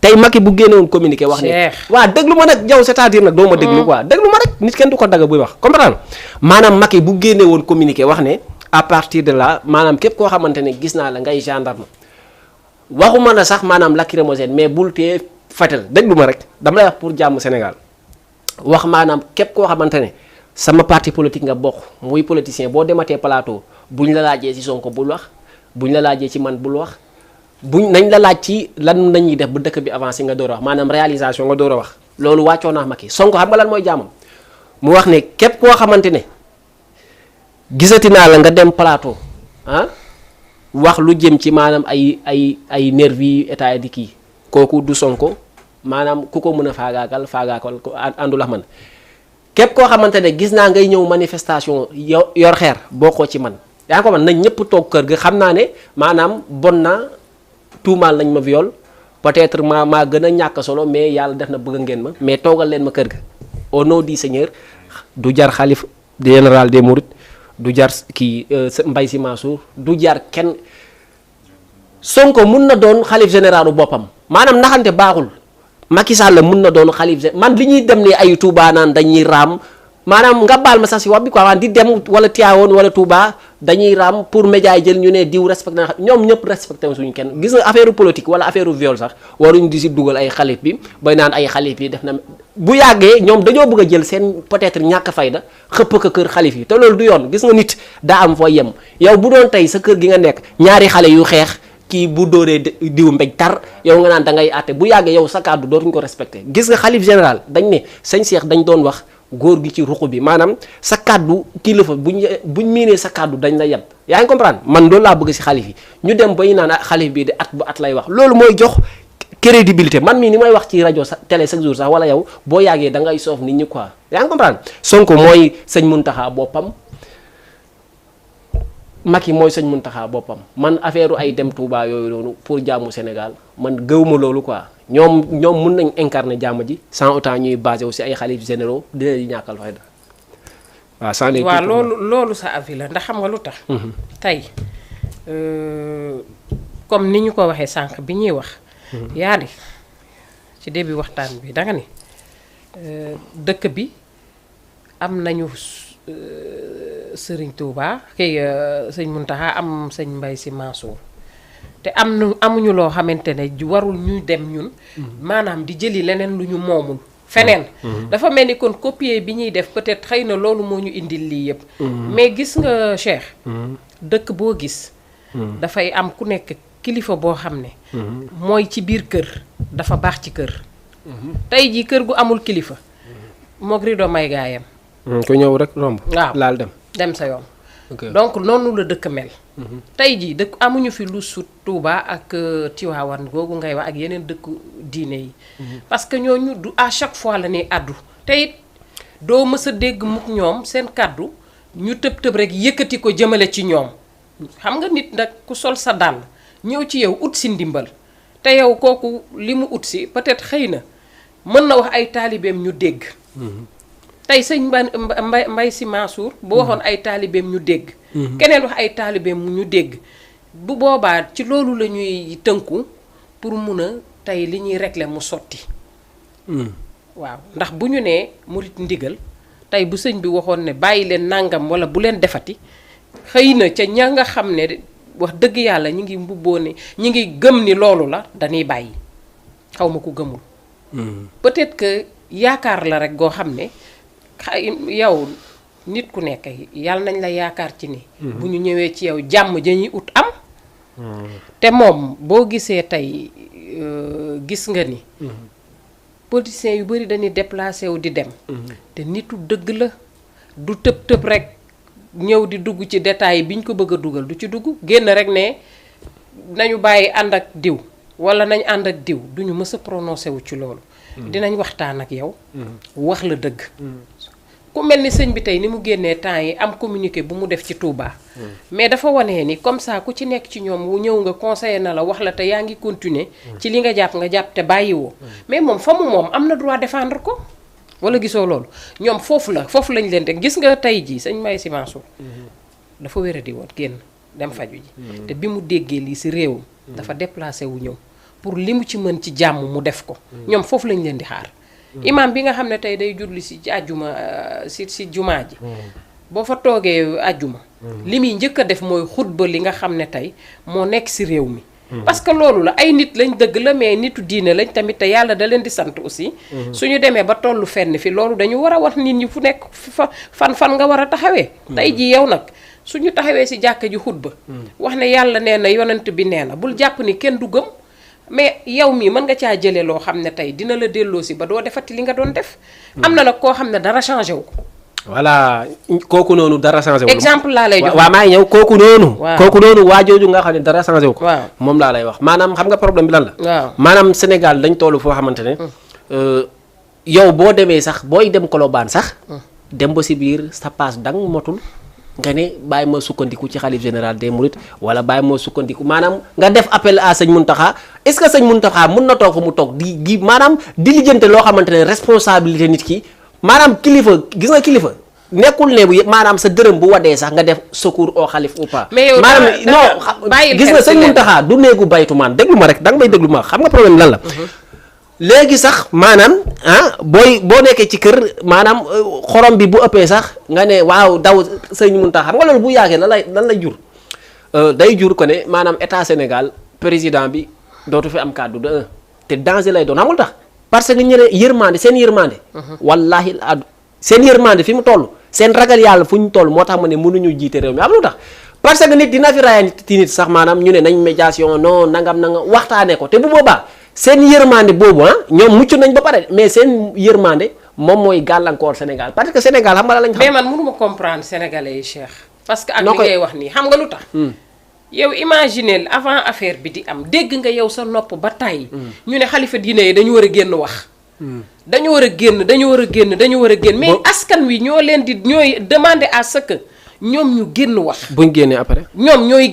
tey Macky bu génnewoon communiqué wax ne waaw déglu ma nag yow c'est-à-dire nag doo ma déglu quoi déglu ma rek nit kenn du ko dagg buy wax comprendre maanaam Macky bu génnewoon communiqué wax ne à partir de là maanaam képp koo xamante ne gis naa la ngay gendarme waxuma la sax maanaam lacrymogène mais bul tee fetal déglu ma rek dama lay wax pour jàmm Sénégal wax maanaam képp koo xamante ne sama parti politique nga bokk muy politicien boo dematee plateau buñ la laajee ci Sonko bul wax buñ la laajee ci man bul wax nañ la laaj ci lan lañuy def ba dëkk bi avancé nga door a wax maanaam réalisation nga door a wax loolu wàccoo naa Macky Sonko xam nga lan mooy jàmmam mu wax ne képp koo xamante ne gisati naa la nga dem plateau wax lu jëm ci maanaam ay nervi état di kii kooku du Sonko maanaam ku ko mën a faagaakal ko àndul ak man képp koo xamante ne gis naa ngay ñëw manifestation yor xeer bokkoo ci man yaa ngi ko man nañ ñëpp toog kër ga xam naa ne maanaam bon na tuumaal nañ ma viol peut-être maa gën a ñàkk solo mais yàlla def na bëgg ngeen ma mais toogal leen ma kër ga au nom du Seigneur du jar xalif général des Mourides du jar kii Mbaye Sy Mansour du jar kenn Sonko mun na doon xalif généralu boppam maanaam naxante baaxul Macky Sall mun na doon xalif man li ñuy dem ne ay Touba naan dañuy raam maanaam nga baal ma sax si wax bi quoi waan di dem wala Tivaouane wala Touba dañuy raam pour média yi jël ñu ne diw respecté na ñoom ñëpp respecté suñu kenn gis nga affaire politique wala affaire viol sax waruñu di si dugal ay xalif bi bay naan ay xalif yi def na bu yàggee ñoom dañoo bëgg a jël seen peut-être ñàkk fayda xëpp ko kër xalif yi te loolu du yoon gis nga nit daa am foo yem yow bu doon tey sa kër gi nga nekk ñaari xale yu xeex kii bu dóoree diw mbéj tar yow nga naan da ngay àtte bu yàggee yow sa kàddu dootuñu ko respecté gis nga xalif général dañ ne sëñ Cheikh dañ doon wax góor gi ci ruq bi maanaam sa kàddu kilifa buñ miinee sa kàddu dañ la yeb yaa ngi comprendre man loolu laa bëgg si xalif yi ñu dem ba ñu naan xalif bii de at bu at lay wax loolu mooy jox crédibilité man mii ni may wax ci rajo sa télé chaque jour sax wala yow boo yàggee da ngay soof nit ñi quoi yaa ngi comprendre Sonko mooy sëñ Muntaxa boppam Macky mooy sëñ Muntaxa boppam man affaire ay dem Touba yooyu noonu pour jàmmu Sénégal man gëwuma loolu quoi ñoom mun nañ incarner jàmm ji sans autant ñuy basé aussi ay xalif généraux di leen ñàkkal fayda waaw sans les waaw loolu sa avis la ndax xam nga lu tax. tey comme ni ñu ko waxee sànq bi ñuy wax. yaa di ci début waxtaan bi danga ni dëkk bi am nañu sëriñ Touba kay sëñ Mountakha am sëñ Mbaye Sy Mansour te amuñu loo xamante ne warul ñu dem ñun. maanaam di jëli leneen lu ñu moomul. feneen dafa mel ni kon copier bi ñuy def peut-être xëy na loolu moo ñu indil lii yëpp. mais gis nga Cheikh. dëkk boo gis. dafay am ku nekk kilifa boo xam ne. mooy ci biir kër dafa baax ci kër. tey jii kër gu amul kilifa. moog rido may gaayam. ku ñëw rek romb. waaw laal dem sa yoon. donc noonu la dëkk mel. tey jii dëkk amuñu fi lu sut Touba ak Tiwaawan googu ngay wax ak yeneen dëkk diine yi. parce que ñooñu du à chaque fois la ñuy àddu te it doo mës a dégg mukk ñoom seen kàddu ñu tëb rek yëkkati ko jëmale ci ñoom. xam nga nit nag ku sol sa dàll ñëw ci yow ut si ndimbal te yow kooku li mu ut si peut-être xëy na mën na wax ay taalibeem ñu dégg. tey sëñ Mbaye Sy Mansour bu waxoon ay taalibeem ñu dégg. keneen wax ay taalibeem ñu dégg. bu boobaa ci loolu la ñuy tënku pour mun a tey li ñuy régler mu sotti. waaw ndax bu ñu nee murit ndigal tey bu sëñ bi waxoon ne bàyyi leen nàngam wala bu leen defati xëy na ca ña nga xam ne wax dëgg yàlla ñi ngi mbubboo ne ñi ngi gëm ni loolu la dañuy bàyyi xaw ma ku gëmul. peut-être que yaakaar la rek goo xam ne. yow nit ku nekk yàlla nañ la yaakaar ci ni. bu ñu ñëwee ci yow jàmm dañuy ut am. te moom boo gisee tey gis nga ni. politiciens yu bari dañuy déplacé wu di dem. te nitu dëgg la du tëb rek ñëw di dugg ci détail bi ñu ko bëgg a dugal du ci dugg génn rek ne nañu bàyyi ànd ak diw wala nañ ànd ak diw duñu mës a prononcé wu ci loolu. dinañ waxtaan ak yow. wax la dëgg. ku mel ni sëñ bi tey ni mu génnee temps yi am communiqué bu mu def ci Touba. mais dafa wane ni comme ça ku ci nekk ci ñoom wu ñëw nga conseillé na la wax la te yaa ngi continuer ci li nga jàpp te bàyyiwoo. mais moom fa mu moom am na droit défendre ko. wala gisoo loolu ñoom foofu lañ leen de gis nga tey jii sëñ Mbaye Sy Mansour dafa wéradi woon génn dem faju ji. te bi mu déggee lii si réewam. dafa déplacé wu ñëw pour li mu ci mën ci jàmm mu def ko. ñoom foofu lañ leen di xaar. imam bi nga xam ne tey day julli si àjjuma si jumaa ji. boo fa toogee àjjuma. li muy njëkk a def mooy xutba li nga xam ne tey moo nekk si réew mi. parce que loolu la ay nit lañ dëgg la mais nitu diine lañ tamit te yàlla da leen di sant aussi. suñu demee ba tollu fenn fi loolu dañu war a wax nit ñi fu nekk fan nga war a taxawee. tey jii yow nag suñu taxawee si jàkka ji xutba. wax ne yàlla nee na yonent bi nee na bul jàpp ni kenn du gëm. mais yow mii mën nga caa jëlee loo xam ne tey dina la delloo si ba doo defati li nga doon def. am na nag koo xam ne dara changé wu ko. voilà kooku noonu dara changé wu. exemple laa lay jox waaw maa ngi ñëw kooku noonu. waaw kooku noonu waa jooju nga xam ne dara changé wu ko. waaw moom laa lay wax maanaam xam nga problème bi lan la. waaw maanaam Sénégal dañ toll foo xamante ne. yow boo demee sax booy dem Colobane sax. dem ba si biir sa passe dang motul. nga ne bàyyi ma sukkandiku ci xalif général des mourides wala bàyyi ma sukkandiku maanaam nga def appel à sëñ Mountakha est-ce que sëñ Mountakha mun na toog fa mu toog di maanaam di lijjante loo xamante ne responsabilité nit ki maanaam kilifa gis nga kilifa nekkul ne bu maanaam sa dërëm bu wadee sax nga def secours au xalif ou pas. mais yow maanaam non gis nga sëñ Mountakha du néegu baytu maan déglu ma rek danga may déglu ma xam nga problème lan la. léegi sax maanaam boo nekkee ci kër maanaam xorom bi bu ëppee sax nga ne waaw daw sëñ Mountakha xam nga loolu bu yàggee lan lay jur day jur ko ne maanaam état Sénégal président bi dootu fi am kàddu de te danger lay doon xamul tax parce que ñëre yërmande seen yërmande wallahi seen yërmande fi mu toll seen ragal yàlla fu ñu toll moo tax ma ne mënuñu jiite réew mi am lu tax parce que nit dina fi raaya nit sax maanaam ñu ne nañ médiation non nangam waxtaanee ko te bu boobaa seen yërmande boobu ñoom mucc nañ ba pare mais seen yërmande moom mooy gàllankoor Sénégal parce que Sénégal xam nga la lañ xam. mais man mënuma comprendre sénégalais yi Cheikh. parce que ak li ngay wax nii xam nga lu tax. yow imaginez avant affaire bi di am dégg nga yow sa nopp ba tàyyi. ñu ne xalifa diine yi dañu war a génn wax. dañu war a génn. mais askan wi ñooy demander à ce que ñoom ñu génn wax. buñ génnee après. ñoom ñooy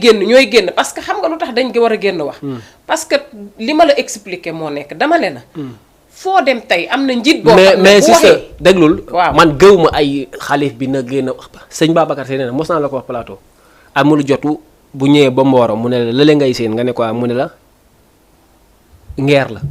génn parce que xam nga lu tax dañ ko war a génn wax. parce que li ma la expliqué moo nekk dama le na foo dem tey am na njiit boo xam ne mais bu si sa waxee déglul waaw. man gëw ma ay xalif bi na génn sëñ Babacar Sy nee na mos naa la ko wax plateau amul jotu bu ñëwee ba Mboro mu ne la lële ngay seen nga ne ko mu ne la ngeer la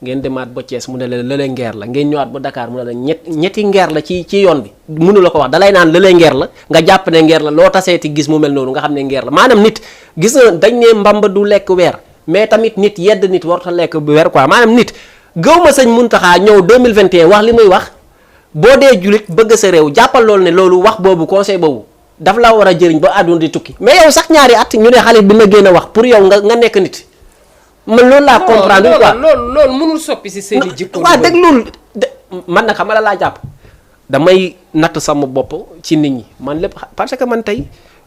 ngeen demaat ba Thiès mu ne la lële ngeer la ngeen ñëwaat ba Dakar mu ne la ñetti ngeer la ci yoon bi mënu la ko wax dalay naan lële ngeer la nga jàpp ne ngeer la loo taseeti gis mu mel noonu nga xam ne ngeer la maanaam nit gis nga dañ ne mbamba du lekk weer mais tamit nit yedd nit warta lekk bu weer quoi maanaam nit gëw ma sëñ Muntaxa ñëw 2021 wax li muy wax boo dee julit bëgg sa réew jàppal loolu ne loolu wax boobu conseil boobu daf la war a jëriñ ba àdduna di tukki mais yow sax ñaari at ñu ne xalif bi na génn a wax pour yow nga nekk nit man loolu laa comprendre quoi loolu mënul soppi si seen i jikko. waaw déglul man nag xam nga la laa jàpp damay natt sama bopp ci nit ñi man lépp parce que man tey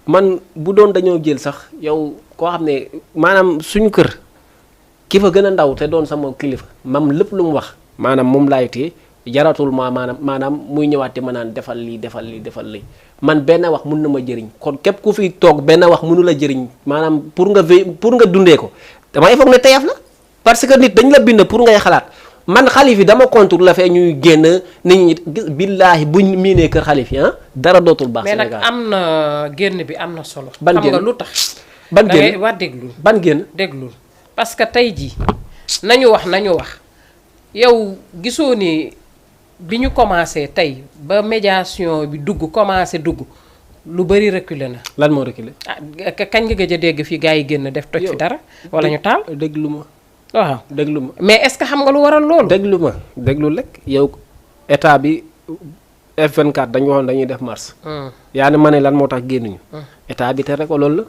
man bu doon dañoo jël sax yow koo xam ne maanaam suñu kër ki fa gën a ndaw te doon sama kilifa mam lépp lu mu wax maanaam moom laay téye jaratul maanaam muy ñëwaat ma naan defal lii defal lii defal lii man benn wax mun na ma jëriñ kon képp ku fi toog benn wax mënu la jëriñ maanaam pour nga dundee ko damay foog ne teyaf la parce que nit dañ la bind pour ngay xalaat man xalif yi dama contre la fee ñuy génn nit ñi billaahi buñ miinee kër xalif yi dara dootul baax mais Sénégal nag am na génn bi am na solo. ban xam génn nga lu tax. ban da ngay génn war déglul ban génn déglul parce que tey jii nañu wax yow gisoo ni bi ñu commencé tey ba médiation bi commencé dugg lu bari reculé na. lan moo reculé. kañ nga gëj a dégg fii gars yi génn def toj fi dara. wala ñu taal déglu ma. waaw déglu ma mais est-ce que xam nga lu waral loolu. déglu rek yow état bi F24 dañu waxoon dañuy def mars. yaa ne ma ne lan moo tax génnuñu. état bi tere ko loolu la.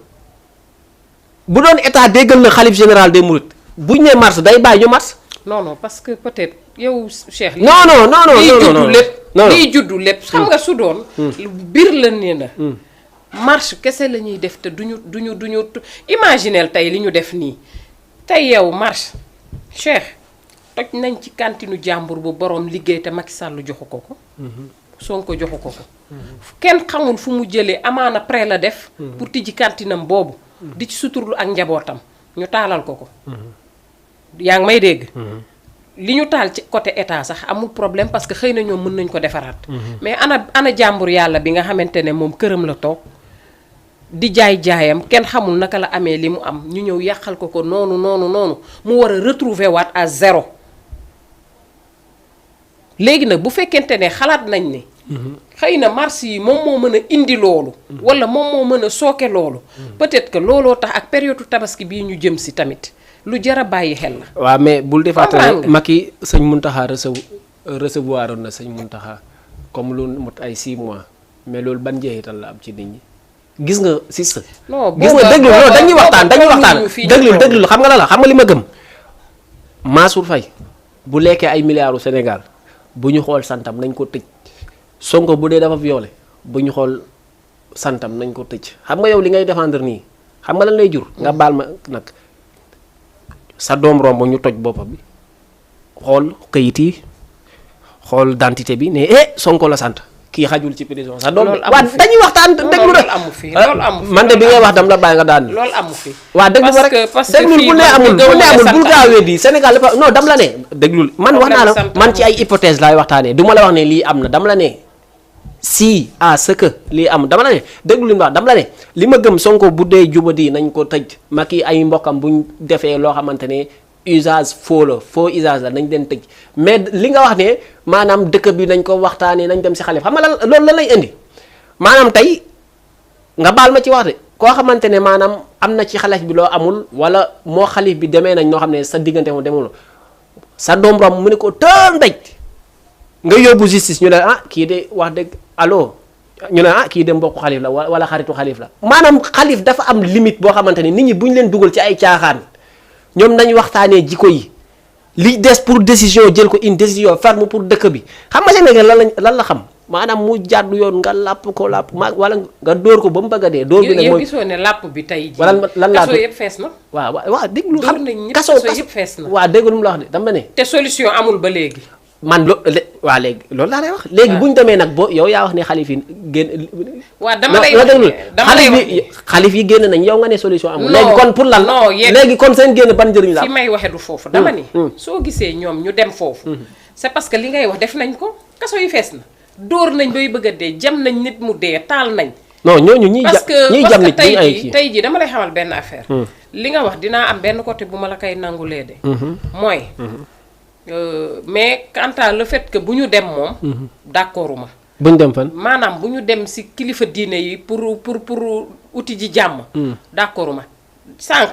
bu doon état déggal na xalif général des mourides buñ ne mars day bàyyi ñu mars. non parce que peut-être yow Cheikh. non liy juddu lépp xam nga su doon. biir la nee na. marche kese la ñuy def te duñu imagineel tey li ñu def nii tey yow marche Cheikh toj nañ ci kantinu jàmbur bu borom liggéey te Macky Sall joxu ko ko. Sonko joxu ko ko. kenn xamul fu mu jëlee amaana prêt la def. pour tijji kantinam boobu. di ci suturlu ak njabootam ñu taalal ko. yaa ngi may dégg. li ñu taal ci côté état sax amul problème parce que xëy na ñoom mën nañ ko defaraat. mais ana jàmbur yàlla bi nga xamante ne moom këram la toog di jaayam kenn xamul naka la amee li mu am ñu ñëw yàqal ko noonu mu war a retrouver waat à zéro. léegi nag bu fekkente ne xalaat nañ ne. xëy na marché yi moom moo mën a indi loolu. wala moom moo mën a sooke loolu. peut-être que looloo tax ak période tabaski bii ñu jëm si tamit. lu jar a bàyyi xel la. waaw mais bul defaat Macky sëñ Muntaxa recevoir na sëñ Muntaxa comme lu mot ay 6 mois mais loolu ban njeexital la am ci nit ñi gis nga si sa. non gis nga déglu loolu dañuy waxtaan déglu xam nga la xam nga li ma gëm. Mansour Faye bu lekkee ay milliards Sénégal bu ñu xool santam nañ ko tëj Sonko bu dee dafa violé bu ñu xool santam nañ ko tëj xam nga yow li ngay défendre nii xam nga lan lay jur. nga baal ma nag. sa doom romb ñu toj boppam bi xool këyit yi xool identité bi ne Sonko la sant kii xajul ci prison sa doom waaw dañuy waxtaan déglu rek man de bi ngay wax dam la bàyyi nga daan loolu amu fi waaw déglu ma rek déglul bu ne amul bul gaawee di Sénégal dafa non dam la ne déglul man wax naa la man ci ay hypothèse laay waxtaanee du ma la wax ne lii am na dam la ne si ce que lii am dama la ne déglu li mu wax dama la ne li ma gëm Sonko bu dee jubadi nañ ko tëj Macky ay mbokkam buñ defee loo xamante ne usage faux usage la nañ leen tëj mais li nga wax ne maanaam dëkk bi nañ ko waxtaanee nañ dem si xalif xam nga lan loolu la lay indi maanaam tey nga baal ma ci wax de koo xamante ne maanaam am na ci xalif bi loo amul wala moo xalif bi demee nañ noo xam ne sa diggante moom demul sa doom rom mu ne ko tëm daj nga yóbbu justice ñu ne kii de wax dëgg allo ñu ne kii de mbokku xalif la wala xaritu xalif la maanaam xalif dafa am limite boo xamante ne nit ñi bu ñu leen dugal ci ay caaxaan ñoom nañ waxtaanee jikko yi li des pour décision jël ko une décision ferme pour dëkk bi xam nga Sénégal lan la xam maanaam mu jàddu yoon nga làpp wala nga dóor ko ba mu bëgg a dee. dóor bi nag mooy gisoo ne làpp bi tey jii. wala lan laa kaso yëpp fees na. waaw déglu xam kaso yëpp fees na. waaw déglu mu la wax de dama ne. te solution amul ba léegi. man waa léegi loolu laa lay wax. léegi bu ñu demee nag boo yow yaa wax ne xalif yi génn. waaw dama lay wax xalif yi génn nañ yow nga ne solution amul. léegi kon pour lan léegi kon seen génn ban njëriñ la. fi may waxe du foofu dama ni. soo gisee ñoom ñu dem foofu. c'est parce que li ngay wax def nañ ko kaso yi fees na dóor nañ bay bëgg a dee jam nañ nit mu dee taal nañ. non ñooñu ñiy parce que jam nit ñi ay kii tey jii dama lay xamal benn affaire. li nga wax dinaa am benn côté bu ma la koy nangulee de. mooy. mais quant à le fait que bu ñu dem moom. d'accorduma. bu ñu dem fan. maanaam bu ñu dem ci kilifa diine yi pour uti ji jàmm. d'accorduma sànq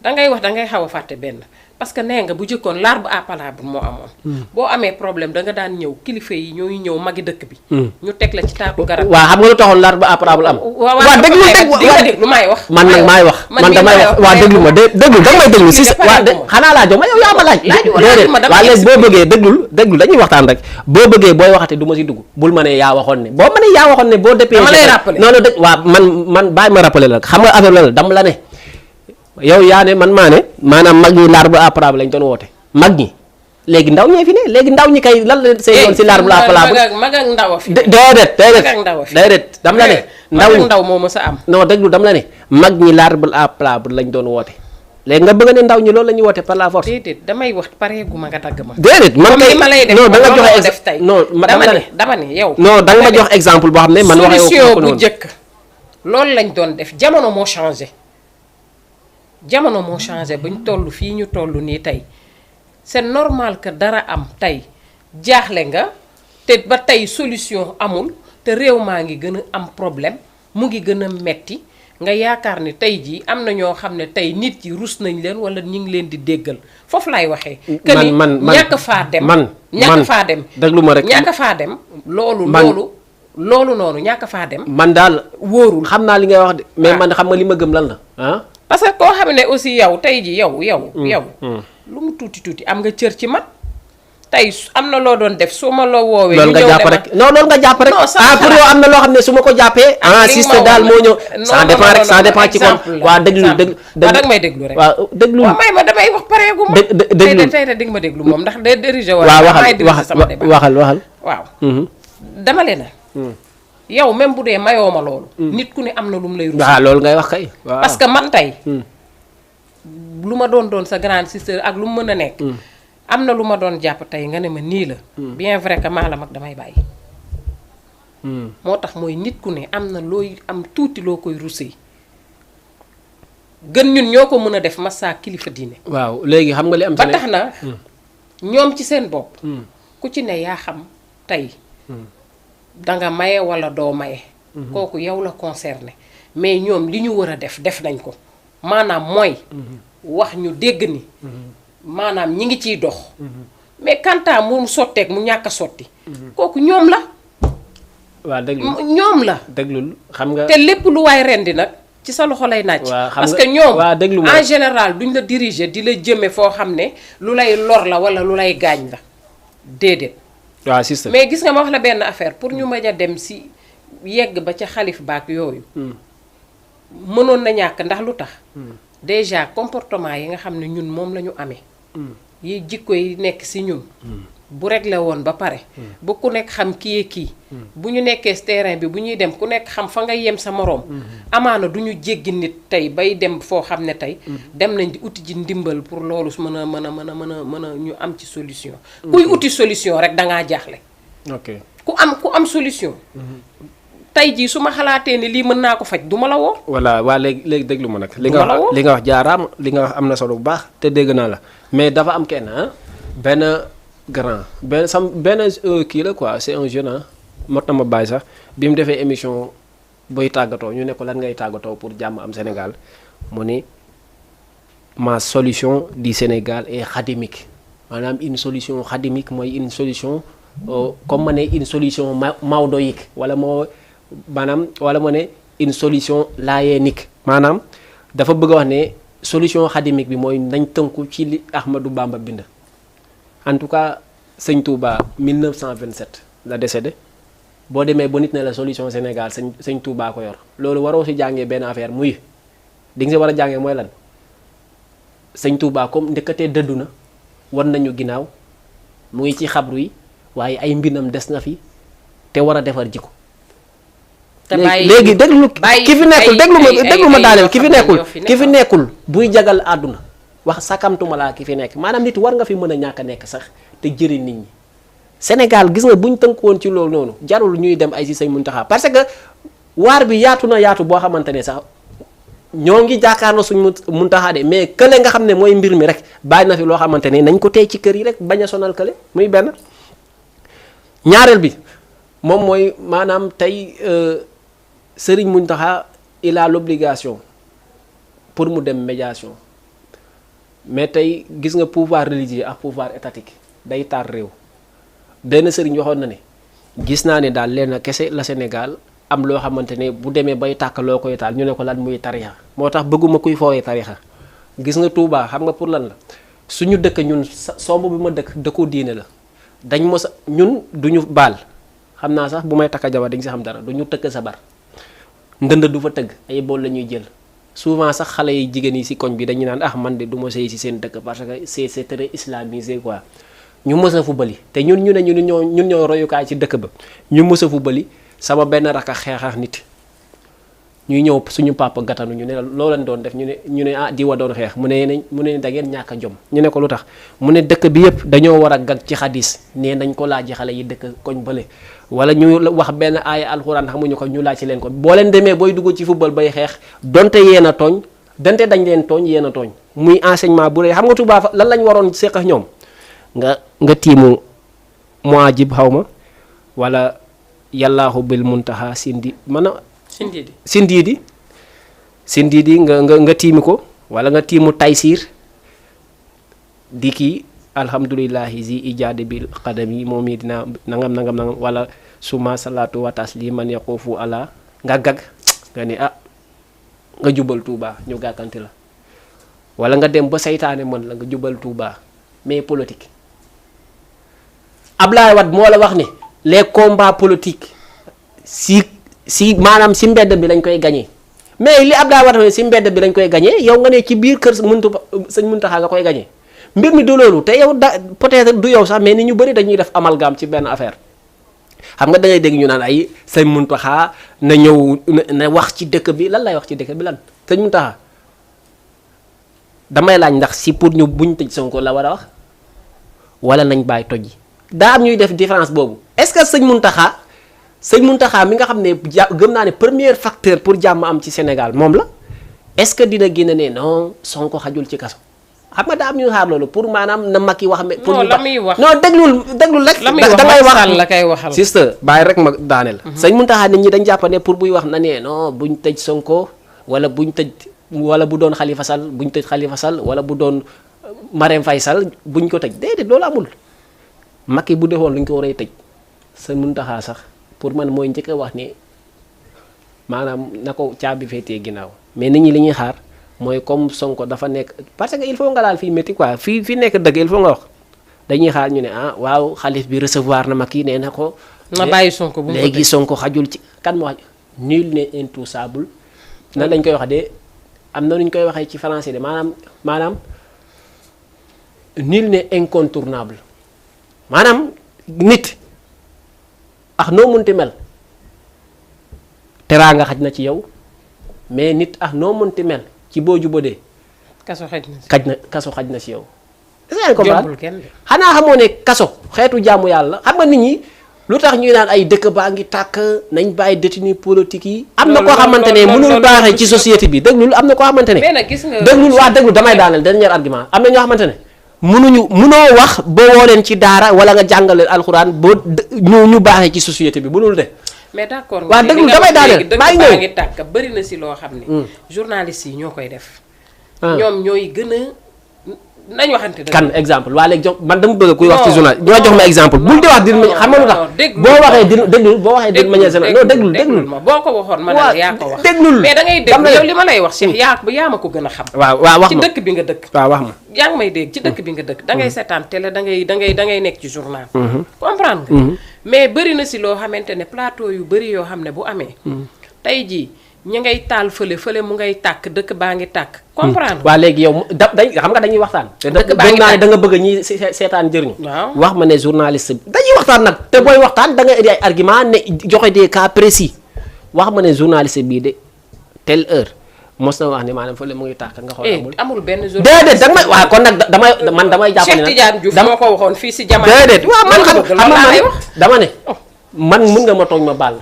da ngay wax da ngay xaw a fàtte benn. parce que nee nga bu jëkkoon l'arbre à palabre moo amoon. boo amee problème da nga daan ñëw kilifa yi ñooy ñëw magi dëkk bi. ñu teg la ci taatu garab. waaw xam nga lu taxoon l'arbre à palabre am. waaw déglu maay wax. man nag maay wax man damay wax waaw déglu ma déglu da nga may déglu si waaw xanaa laajoo ma yow yaa ma laaj. déedéet waaw léegi boo bëggee déglu dañuy waxtaan rek boo bëggee booy waxate du ma si dugg bul ma ne yaa waxoon ne boo ma ne yaa waxoon ne boo dépee. dama lay rappeler non non dégg waaw man bàyyi ma rappeler la xam nga affaire la dama la ne yow yaa ne man maa ne maanaam mag ñi l'arbre à palabre lañ doon woote mag ñi léegi ndaw ñee fi ne léegi ndaw ñi kay lan la seen yoon si l'arbre à palabre mag ak ndaw a fi déedéet dam la ne ndaw moo mës a am non déglu dam la ne mag ñi l'arbre à palabre lañ doon woote léegi nga bëgg ne ndaw ñi loolu la ñuy woote par la force déedéet damay wax pareegu ma nga dagg ma déedéet man kay ma lay def non da nga joxe def tey non dama ne yow non da nga ma jox exemple boo xam ne man waxee solution bu njëkk loolu lañ doon def jamono moo changé jamono moo changé ba ñu toll fii ñu toll nii tey c'est normal que dara am tey jaaxle nga te ba tey solution amul te réew maa ngi gën a am problème mu ngi gën a metti nga yaakaar ni tey jii am na ñoo xam ne tey nit yi rus nañ leen wala ñu ngi leen di déggal foofu laay waxee. que ni ñàkk faa dem ñàkk faa dem. déglu ma rek ñàkk faa dem. loolu noonu ñàkk faa dem. man daal wóorul xam naa li ngay wax de. mais man xam nga li ma gëm lan la ah. parce que koo xam ne aussi yow tey ji yow lu mu tuuti am nga cër ci man tey am na loo doon def su ma la woowee. loolu nga jàpp rek non loolu nga jàpp rek. pour yow am na loo xam ne su ma ko jàppee. système daal moo ñëw. ça dépend rek ça dépend ci kon. waa déglu danga may déglu rek. waaw déglu waaw may ma damay wax pareegu ma. déglu tey de di nga ma déglu moom ndax day diriger. waaw waxal waaw. dama leen a. yow même bu dee mayoo ma loolu. nit ku ne am na lu mu lay rus. waaw loolu ngay wax kay. parce que man tey. lu ma doon sa grande sister ak lu mu mën a nekk. am na lu ma doon jàpp tey nga ne ma nii la. bien vrai que maa la mag damay bàyyi. moo tax mooy nit ku ne am na looy am tuuti loo koy rusee. gën ñun ñoo ko mën a def massa kilifa diine. waaw léegi xam nga li am. ba tax na ñoom ci seen bopp. ku ci ne yaa xam tey. danga maye wala doo maye. kooku yow la concerné mais ñoom li ñu war a def nañ ko maanaam mooy. wax ñu dégg ni. maanaam ñi ngi ciy dox. mais kantaa mu sotteeg mu ñàkk a sotti. kooku ñoom la. waaw déglu ñoom la. déglul xam nga. te lépp lu waay rendi nag ci sa loxo lay naaj. parce que ñoom en général duñ la diriger di la jëme foo xam ne lu lay lor la wala lu lay gaañ la déedéet. waaw système mais gis nga ma wax la benn affaire pour ñu mën a dem si yegg ba ca xalif baak yooyu. mënoon na ñàkk ndax lu tax. déjà comportement yi nga xam ne ñun moom la ñu amee. yi jikko yi nekk si ñun. bu réglé woon ba pare. ba ku nekk xam kii. bu ñu nekkee si terrain bi bu ñuy dem ku nekk xam fa nga yem sa moroom. amaana du ñu jéggi nit tey bay dem foo xam ne tey. dem nañ di uti ji ndimbal pour loolu mën a ñu am ci solution. kuy uti solution rek dangaa jaaxle. ok ku am solution. tey jii su ma xalaatee ni lii mën naa ko faj du ma la woo. voilà waa léegi déglu ma nag. li nga wax jaaraam li nga wax am na solo bu baax te dégg naa la mais dafa am kenn benn grand benn kii la quoi c'est un jeune mot na ma bàyyi sax bi mu defee émission boy tàggatoo ñu ne ko lan ngay tàggatoo pour jàmm am Sénégal mu ni ma solution du Sénégal est xadimique maanaam une solution xadimique mooy une solution comme ma ne une solution maodoïque wala moo ne une solution laayénique maanaam dafa bëgg a wax ne solution xadimique bi mooy nañ tënku ci li Ahmadou Bamba bind en tout cas sëñ Touba 1927 la décédé boo demee ba nit ne la solution Sénégal sëñ Touba ko yor loolu waroo si jàngee benn affaire muy di nga si war a jàngee mooy lan sëñ Touba comme ndëkkatee dëddu na war nañu ginnaaw mu ngi ci xabru yi waaye ay mbinam des na fi te war a defar jikko léegi déglu ki fi nekkul déglu ma daaneel ki fi nekkul buy jagal àdduna wax sakamtuma laa ki fi nekk maanaam nit war nga fi mën a ñàkk a nekk sax te jëriñ nit ñi Sénégal gis nga buñ tënk woon ci loolu noonu jarul ñuy dem ay si Sëñ Muntaxa parce que waar bi yaatu na yaatu boo xamante ne sax ñoo ngi jàkkaarloo suñ Muntaxa de mais kële nga xam ne mooy mbir mi rek bàyyi na fi loo xamante ne nañ ko tey ci kër yi rek bañ a sonal kële muy benn. ñaareel bi moom mooy maanaam tey Sëriñ Muntaxa il a l'obligation pour mu dem médiation mais tey gis nga pouvoir religieux ak pouvoir étatique day taar réew. benn sëriñ waxoon na ne gis naa ne daal leen kese la Sénégal am loo xamante ne bu demee bay tàkk loo koy taal ñu ne ko lan muy tarixa moo tax bëgguma kuy foowee tarixa gis nga Touba xam nga pour lan la suñu dëkk ñun somb bi ma dëkku diine la dañ mos a ñun duñu baal xam naa sax bu may takka jabar dañ si xam dara duñu tëkk sabar ndënd du fa tëgg ay bool la ñuy jël souvent sax xale yi jigéen yi si koñ bi dañuy naan man de du ma sëy si seen dëkk parce que c'est très islamisé quoi ñu mës a fubali te ñun ñoo royukaay ci dëkk ba ñu mës a fubali sama benn rakk xeexax nit ñuy ñëw suñu papa gàttanu ñu ne loo leen doon def ñu ne diwa doon xeex mu ne da ngeen ñàkk a jom ñu ne ko lu tax mu ne dëkk bi yëpp dañoo war a gag ci xadis nee nañ ko laaj xale yi dëkk koñ bële wala ñu wax benn aaya alxuraan xamuñu ko ñu laaj ci leen ko boo leen demee booy dugg ci football bay xeex donte yéen a tooñ donte dañ leen tooñ yéen a tooñ muy enseignement bu rëy xam nga Tuubaa lan lañ waroon seq ak ñoom nga tiimu muajib xaw ma wala yàllaahu bil muntaha sindiidi nga tiimi ko wala nga tiimu taysir di kii alhamdulillahi zi ijaade bil qadami moom yi dina nangam wala suma salatu wa tasliman yaqufu ala nga gag nga ne nga jubal Tuuba ñu gàkkanti la wala nga dem ba saytaane mën la nga jubal Tuuba mais politique Ablaye Wade moo la wax ne les combats politiques si maanaam si mbedd bi lañ koy gagné mais li Ablaye Wade ne si mbedd bi lañ koy gagné yow nga ne ci biir kër Sëñ Muntaxa nga koy gagné mbir mi du loolu te yow peut-être du yow sax mais ni ñu bëri dañuy def amalgame ci benn affaire xam nga da ngay dégg ñu naan ay Sëñ Muntaxa na ñëw na wax ci dëkk bi lan lay wax ci dëkk bi lan Sëñ Muntaxa damay laaj ndax si pour ñu buñ tëj Sonko la war a wax wala nañ bàyyi toj yi daa am ñuy def différence boobu est-ce que Sëñ Muntaxa mi nga xam ne gëm naa ne premier facteur pour jàmm am ci Sénégal moom la est-ce que dina génne ne non Sonko xajul ci kaso xam nga daa am ñuy xaar loolu pour maanaam na Macky wax. pour non la muy wax non déglul rek. la muy wax dangay wax la koy waxal. sister bàyyi rek ma daaneel. Sëñ Muntaxa nit ñi dañ jàpp ne pour buy wax na ne non buñ tëj Sonko wala bu doon Khalifa Sall buñ tëj Khalifa Sall wala bu doon Marème Faye Sall buñ ko tëj déedéet loolu amul. Macky bu defoon lu ñu ko war a tëj Sëñ Muntaxa sax pour man mooy njëkk a wax ne maanaam na ko caabi féetee ginnaaw mais nit ñi li ñuy xaar mooy comme Sonko dafa nekk parce que il faut nga laal fii métti quoi fii nekk dëgg il faut nga wax dañuy xaar ñu ne waaw xalif bi recevoir na Macky nee na ko. na bàyyi Sonko bu léegi Sonko xajul ci kan moo xaj nul n'est intouchable nan lañ koy wax de am na nu ñu koy waxee ci français de maanaam nul n'est incontournable. maanaam nit noo mënti mel teraanga xaj na ci yow mais nit noo mënti mel ci boo jubadee kaso xaj na ci yow. est-ce que jombul kenn xanaa xamoo ne kaso xeetu jaamu yàlla xam nga nit ñi lu tax ñuy naan ay dëkk baa ngi tàkk nañ bàyyi détenu politique yi. am na koo xamante ne mënul baaxee ci société bi déglul am na koo xamante ne. mais nag gis nga déglu damay daaneel dernier argument am na ñoo xamante ne. mënoo wax ba woo leen ci daara wala nga jàngale alxuraan ba ñu baaxee ci société bi mënul de. mais d'accord waaw déglu damay daaneel bàyyi ñëw ngi tàkk bëri na si loo xam ne. journalistes yi ñoo koy def. ñoom ñooy gën a nañ waxante dëgg. kan exemple waa léegi jox man dama bëgg kuy wax ci journal ñoo jox ma exemple bul di wax di xam nga lu tax boo waxee di manière générale non déglul ma boo ko waxoon ma ne la yaa ko wax déglul mais da ngay dégg yow li ma lay wax Cheikh yaa ma ko gën a xam. waaw wax ma ci dëkk bi nga dëkk. waaw wax ma yaa ngi may dégg ci dëkk bi nga dëkk da ngay seetaan télé da ngay nekk ci journal. comprendre nga. mais bëri na si loo xamante ne plateau yu bëri yoo xam ne bu amee. tey jii ñi ngay taal fële mu ngay tàkk dëkk baa ngi tàkk. comprendre waaw léegi yow xam nga dañuy waxtaan. dëkk baa ngi tàkk da nga bëgg ñi seetaan jëriñu. waaw wax ma ne journaliste bi dañuy waxtaan nag te booy waxtaan da nga indi ay argument ne joxe des cas précis wax ma ne journaliste bii de telle heure mos na wax ni maanaam fële mu ngi tàkk nga xool amul benn jour déedéet danga may waaw kon nag damay jàpp Cheikh ne Tidiane Diouf moo ko waxoon fii si jamono déedéet waaw man xam nga man dama ne man mun nga ma tooñ ma baal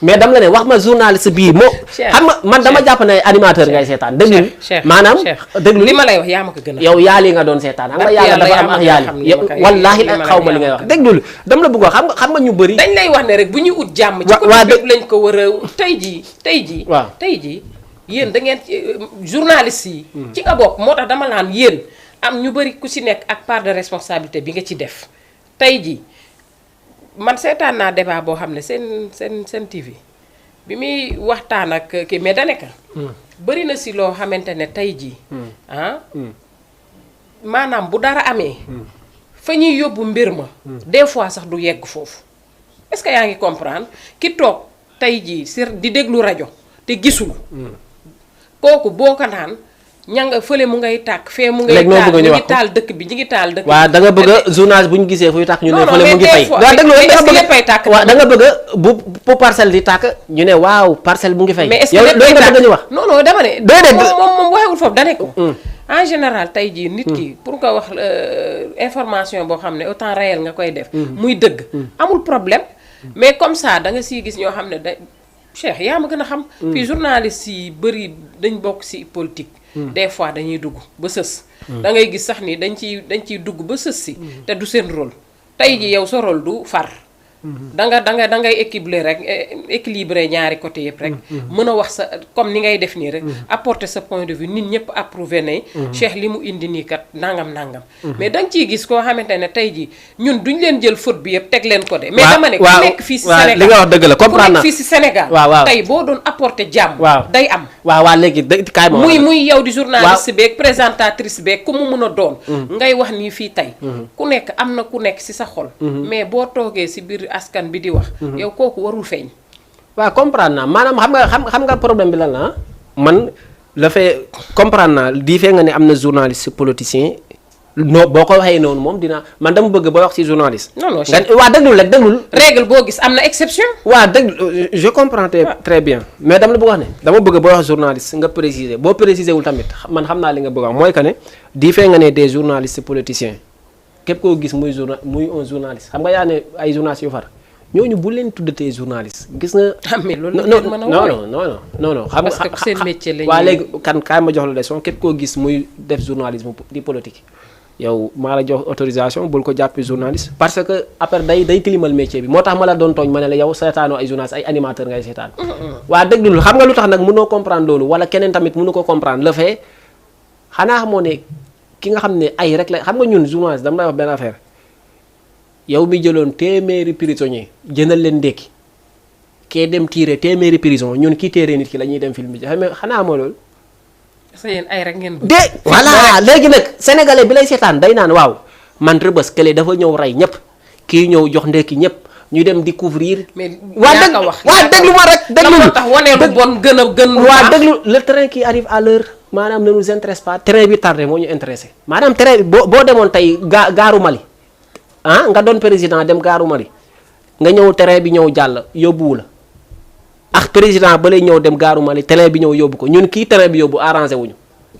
mais dama la ne wax ma journaliste bii moo xam nga man dama jàpp ne animateur ngay seetaan déglu maanaam déglu li ma lay wax yaa ma ko gën a yow yaali nga doon seetaan xam nga yàlla dafa am ak yaali wallaahi xaw ma li ngay wax déglu dama la bëgg wax xam nga ñu bëri dañ lay wax ne rek bu ñuy ut jàmm ci ko bépp lañ ko war a tey jii waaw tey jii yéen da ngeen journaliste yi ci nga bokk moo tax dama naan yéen am ñu bëri ku si nekk ak part de responsabilité bi nga ci def tey jii man seetaan naa débat boo xam ne seen TV bi muy waxtaan ak kii mais daneka bëri na si loo xamante ne tey jii maanaam bu dara amee fa ñuy yóbbu mbir ma des fois sax du yegg foofu est-ce que yaa ngi comprendre ki toog tey jii si di déglu rajo te gisul kooku boo ko naan ña nga fële mu ngay tàkk fee mu ngay taal ñu ngi taal dëkk bi ñu ngi taal dëkk bi waaw da nga bëgg a journaliste bu ñu gisee fuy tàkk ñu ne fële mu ngi fay waaw déglu waaw da nga bëgg a bu parcelle di tàkk ñu ne waaw parcelle bu ngi fay mais est-ce que loolu nga bëgg ñu wax non non dama ne déedéet moom waxewul foofu dane ko en général tey jii nit ki pour nga wax information boo xam ne au temps réel nga koy def muy dëgg amul problème mais comme ça da nga siy gis ñoo xam ne da Cheikh yaa ma gën a xam fii journaliste yi bëri dañ bokk si politique des fois dañuy dugg ba sës da ngay gis sax ni dañ ciy dugg ba sës si te du seen rôle tey ji yow sa rôle du far da ngay équilibré ñaari côté yëpp rek mën a wax sa comme ni ngay def nii rek apporter sa point de vue nit ñëpp approuvé ne Cheikh li mu indi nii kat nangam mais da nga ciy gis koo xamante ne tey jii ñun duñ leen jël faute bi yëpp teg leen ko de mais dama ne ku nekk fii si Sénégal li nga wax dëgg la comprendre ku nekk fii si Sénégal waaw tey boo doon apporter jàmm day am waaw léegi kaay ma muy yow di journaliste beeg présentatrice beeg ku mu mën a doon ngay wax nii fii tey ku nekk am na ku nekk si sa xol mais boo toogee si biir askan bi di wax yow kooku warul feeñ waaw comprendre naa maanaam xam nga problème bi lan la man la fee comprendre naa di fee nga ne am na journaliste politicien non boo ko waxee noonu moom dina man dama bëgg booy wax ci journaliste non waa déglul rek déglul règle boo gis am na exception waa déglu je comprends très bien mais dama la bëgg wax ne dama bëgg booy wax journaliste nga préciser boo préciser wul tamit man xam naa li nga bëgg wax mooy que ne di fee nga ne des journalistes politiciens képp koo gis muy un journaliste xam nga yaa ne ay journalistes yu far ñooñu bu leen tuddatee journaliste gis nga. mais loolu la mën a non xam nga parce que seen métier la waa léegi kaay ma jox la leçon képp koo gis muy def journalisme di politique yow maa la jox autorisation bul ko jàppee journaliste parce que après day tilimal métier bi moo tax ma la doon tooñ ma ne la yow seetaanoo ay journaliste ay animateur ngay seetaan. waa déglu xam nga lu tax nag mënoo comprendre loolu wala keneen tamit mënu ko comprendre le fait xanaa xamoo ne ki nga xam ne ay rek la xam nga ñun journaliste dama lay wax benn affaire. yow mi jëloon téeméeri prisonnier jëndal leen ndékki kee dem tiire téeméeri prison ñun kii téere nit ki la ñuy dem film bi xanaa moo loolu. parce que yéen ay rek ngeen bëgg. de voilà léegi nag sénégalais bi lay seetaan day naan waaw man Rebeuss kële dafa ñëw rey ñëpp kii ñëw jox ndékki ñëpp ñu dem découvrir. mais yaa ko wax waa déglu ma rek. déglu moo tax wane lu bon gën a gën. waa déglu le train qui arrive à l'heure maanaam ne nous intéresse pas train bi tardé moo ñu intéressé maanaam train bi boo demoon tey gaaru Mali. nga doon président dem gaaru Mali nga ñëw terrain bi ñëw jàll yóbbuwu la ak président ba lay ñëw dem gaaru Mali terrain bi ñëw yóbbu ko ñun kii terrain bi yóbbu arrangé wuñu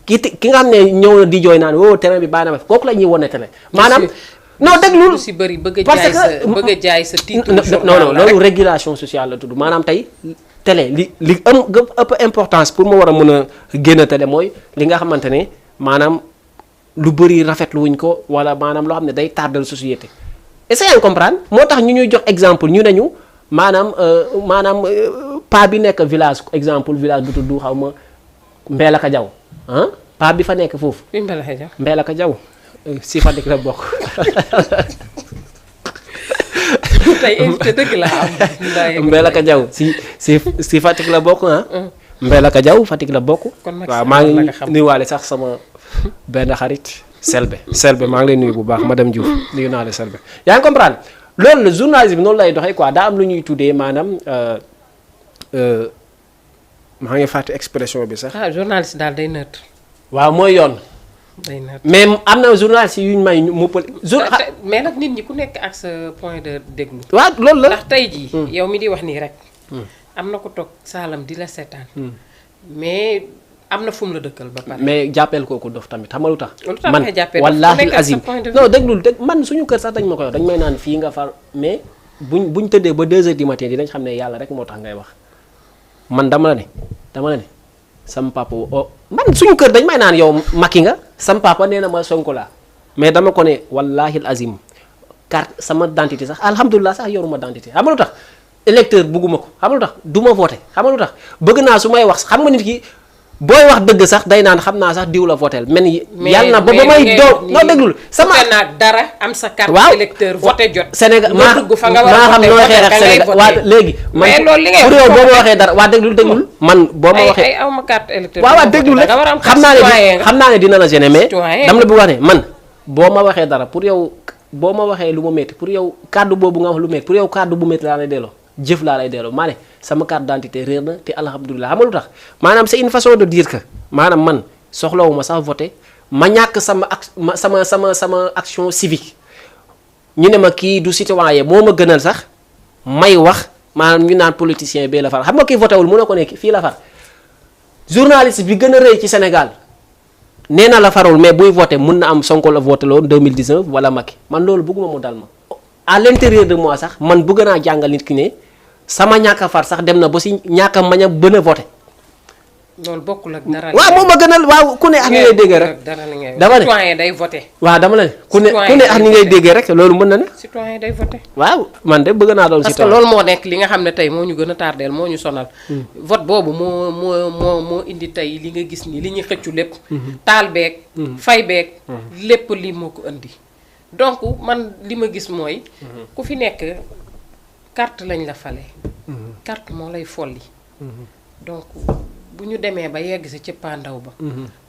ki nga xam ne ñëw na di jooy naan woo terrain bi bàyyi na ma fi kooku la ñuy wane télé maanaam non déglul lu si bëri bëgg a jaay sa titre non loolu régulation sociale la tudd maanaam tey télé li ëpp importance pour ma war a mën a génn télé mooy li nga xamante ne maanaam lu bëri rafetlu wuñ ko wala maanaam loo xam ne day tardal société essayez de comprendre moo tax ñu ñuy jox exemple ñu nañu maanaam pa bi nekk village exemple village bu tudd xaw ma Mbelaka Jaw pa bi fa nekk foofu. Mbelaka Jaw si Fatick la bokk. tey invité dëgg la am. Mbelaka Jaw si Fatick la bokk Mbelaka Jaw Fatick la bokk. waaw maa ngi nuyuwaale sax sama. benn xarit Selbe maa ngi lay nuyu bu baax madame Diouf nuyu naa la Selbe yaa ngi comprendre loolu la journalisme noonu lay doxee quoi daa am lu ñuy tuddee maanaam maa ngi fàtte expression bi sax. journaliste daal day neutre. waaw mooy yoon. day neutre mais am na journaliste yu ñu may mu mais nag nit ñi ku nekk ak sa point de déglu. waaw loolu la ndax tey jii. yow mi di wax nii rek. am na ko toog saalam di la seetaan. mais am na fu mu la dëkkal ba pare. mais jàppeel kooku dof tamit xam nga lu tax. lu tax man ngay jàppee dof? wallaahi Ku nekk ak sa azim point de vue. non déglul man suñu kër sax dañ ma koy wax dañ may naan fii nga far mais buñ tëddee ba 2 heures du matin dinañ xam ne yàlla rek moo tax ngay wax man dama la ne sam papa man suñu kër dañ may naan yow Macky nga sam papa nee na ma Sonko laa mais dama ko ne wallaahi azim carte sama identité sax alhamdulilah sax yoruma identité xam nga lu tax électeur bugguma ko xam nga lu tax du ma voté xam nga lu tax bëgg naa su may wax xam nga nit ki booy wax dëgg sax day naan xam naa sax diw la voté yàlla na ba may doo noo déglul sama naag dara am sa carte waaw électeur voté jot. Sénégal nga dugg fa nga war a maa xam voté nooy xeex ak voté ka ngay Sénégal voté. waa léegi man mais loolu li ngay pour yow boo ma waxee dara waa déglul man boo ma ay waxee ay aw ma carte électeur. waaw déglu rek nga war a am xam naa ne dina la gêner mais Citoyen. dama la bëgg wax ne man boo ma waxee dara pour yow boo ma waxee lu ma métti pour yow kàddu boobu nga wax lu métti pour yow kàddu bu métti laa lay delloo jëf laa lay delloo maa ne sama carte d'identité réer na te alhamdulilah xam nga lu tax maanaam c'est une façon de dire que maanaam man soxlawuma sax voté ma ñàkk sama action civique ñu ne ma kii du citoyen moo ma gënal sax may wax maanaam ñu naan politicien bee la far xam nga kii voté wul mu ne ko ne fii la far journaliste bi gën a rëy ci Sénégal nee na la farul mais buy voté mun na am Sonko la voté loon 2019 wala Macky man loolu bëgguma mu dal ma à l'intérieur de moi sax man bëgg naa jàngal nit ki ne sama ñàkk a far sax dem na ba si ñàkk a mañ a bën a voté loolu bokkul ak dara. waaw moom ma gënal waaw ku ne ak ni ngay déggee rek dama ne citoyen day voté. waaw dama la ne ku ne ak ni ngay déggee rek loolu mën na ne citoyen day voté. waaw man de bëgg naa doon parce que citoyen loolu moo nekk li nga xam ne tey moo ñu gën a tardeel moo ñu sonal. vote boobu moo indi tey li nga gis ni li ñuy xëccu lépp. taal beeg. fay beeg. lépp li moo ko indi. donc man li ma gis mooy. ku fi nekk carte lañ la fale. carte moo lay folli. donc bu ñu demee ba yegg sa cëppaandaw ba.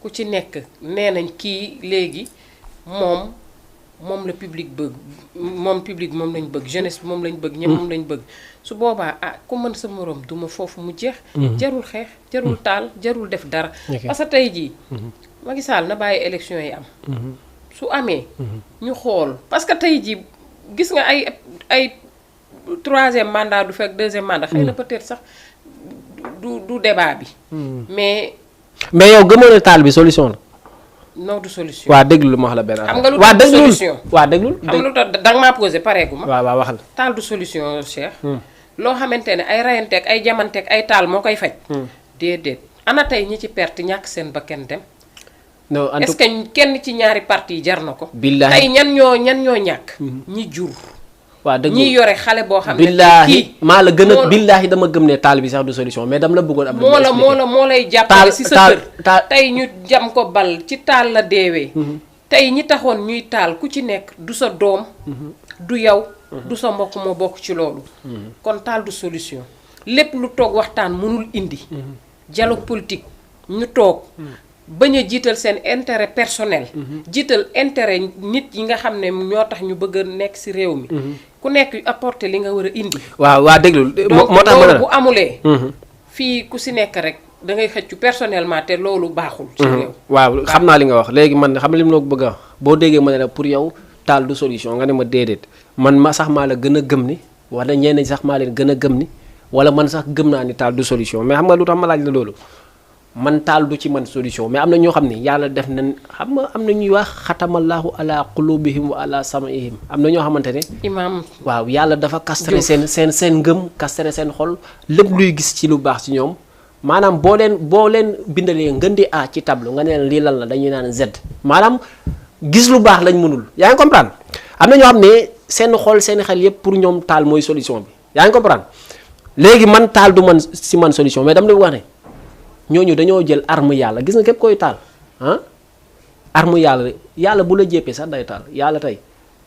ku ci nekk nee nañ kii léegi moom la public bëgg moom lañ bëgg jeunesse bi moom lañ bëgg ñëpp moom lañ bëgg su boobaa ku mën sa morom duma foofu mu jeex. jarul xeex jarul taal jarul def dara. parce que tey jii. Macky Sall na bàyyi élection yi am. su amee. ñu xool parce que tey jii gis nga ay troisième mandat du fekk deuxième mandat. xëy na peut-être sax du débat bi. mais yow gëmoo ne taal bi solution la. non du solution. waa déglu ma wax la benn affaire. xam nga lu tax du solution waa déglul xam nga lu tax danga maa posé pareegu ma. waaw waxal. taal du solution Cheikh. loo xamante ne ay rayanteeg ay jamanteeg ay taal moo koy faj. déedéet ana tey ñi ci perte ñàkk seen bakkan dem. non en est-ce que kenn ci ñaari parti yi jar na ko. billaahi tey ñan ñoo ñàkk. ñi jur. waa dëgg ñi yore xale boo xam ne. billaahi maa la gën a billaahi dama gëm ne taal bi sax du solution mais dama la bëggoon am. moo lay jàppale si sa kër tey ñu jam ko bal ci taal la deewee. tey ñi taxoon ñuy taal ku ci nekk du sa doom. du yow. du sa mbokk moo bokk ci loolu. kon taal du solution lépp lu toog waxtaan mënul indi. dialogue politique ñu toog. bañ a jiital seen intérêt personnel. jiital intérêt nit yi nga xam ne ñoo tax ñu bëgg a nekk ci réew mi. ku nekk apporter li nga war a indi. waaw déglu moo tax ma ne bu amulee. fii ku ci nekk rek da ngay xëccu personnellement te loolu baaxul. ci réew waaw xam naa li nga wax léegi man xam nga li mu la bëgg a wax boo déggee ma ne la pour yow taal du solution nga ne ma déedéet man ma sax maa la gën a gëm ni wala ñenn ñi sax maa leen gën a gëm ni wala man sax gëm naa ni taal du solution mais xam nga lu tax ma laaj la loolu. man taal du ci man solution mais am na ñoo xam ne yàlla def nañ xam nga am na ñuy wax xatamallahu ala qulubihim wa ala sam'ihim am na ñoo xamante ne. imaam waaw yàlla dafa castre seen ngëm castre seen xol lépp luy gis ci lu baax ci ñoom maanaam boo leen bindalee ngën di A ci tableau nga ne lii lan la dañuy naan Z maanaam gis lu baax lañ mënul yaa ngi comprendre am na ñoo xam ne seen xol seen xel yépp pour ñoom taal mooy solution bi yaa ngi comprendre léegi man taal du man si man solution mais dama lay wax ne. ñooñu dañoo jël arme yàlla gis nga képp koy taal arme yàlla bu la jéppee sax day taal yàlla tey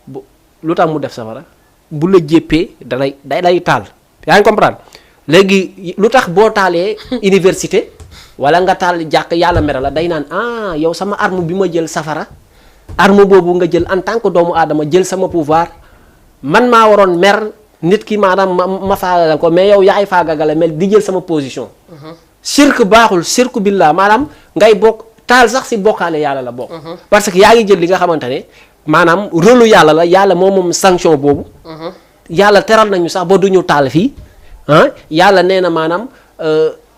bu lu tax mu def safara bu la jéppee day taal yaa ngi comprendre léegi lu tax boo taalee université wala nga taal jàkk yàlla mere la day naan yow sama arme bi ma jël safara arme boobu nga jël en tant que doomu aadama jël sama pouvoir man maa waroon mer nit ki maanaam ma faagagal ko mais yow yaay faagagale mel di jël sama position sirk baaxul sirku billah maanaam ngay bokk taal sax si bokkaale yàlla la bokk. parce que yaa ngi jël li nga xamante ne maanaam rôlu yàlla la yàlla moom sanction boobu. yàlla teral nañu sax ba duñu taal fii yàlla nee na maanaam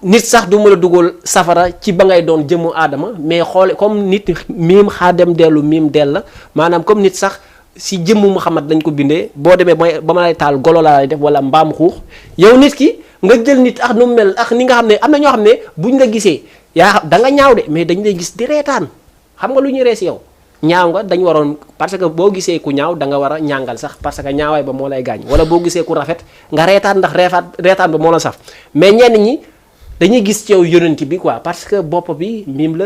nit sax du mën a dugal safara ci ba ngay doon jëmmu aadama mais xoole comme nit miim xaadem dellu miim dell la maanaam comme nit sax si jëmmu Muhammad lañ ko bindee boo demee ba ma lay taal golo laa lay def wala mbaam xuux yow nit ki nga jël nit ak nu mu mel ak ni nga xam ne am na ñoo xam ne buñ la gisee yaa da nga ñaaw de mais dañ lay gis di reetaan xam nga lu ñuy ree si yow ñaaw nga dañ waroon parce que boo gisee ku ñaaw da nga war a ñàngal sax parce que ñaawaay ba moo lay gaañ wala boo gisee ku rafet nga reetaan ndax reetaan ba moo la saf mais ñenn ñi dañuy gis ci yow yonent bi quoi parce que bopp bi miim la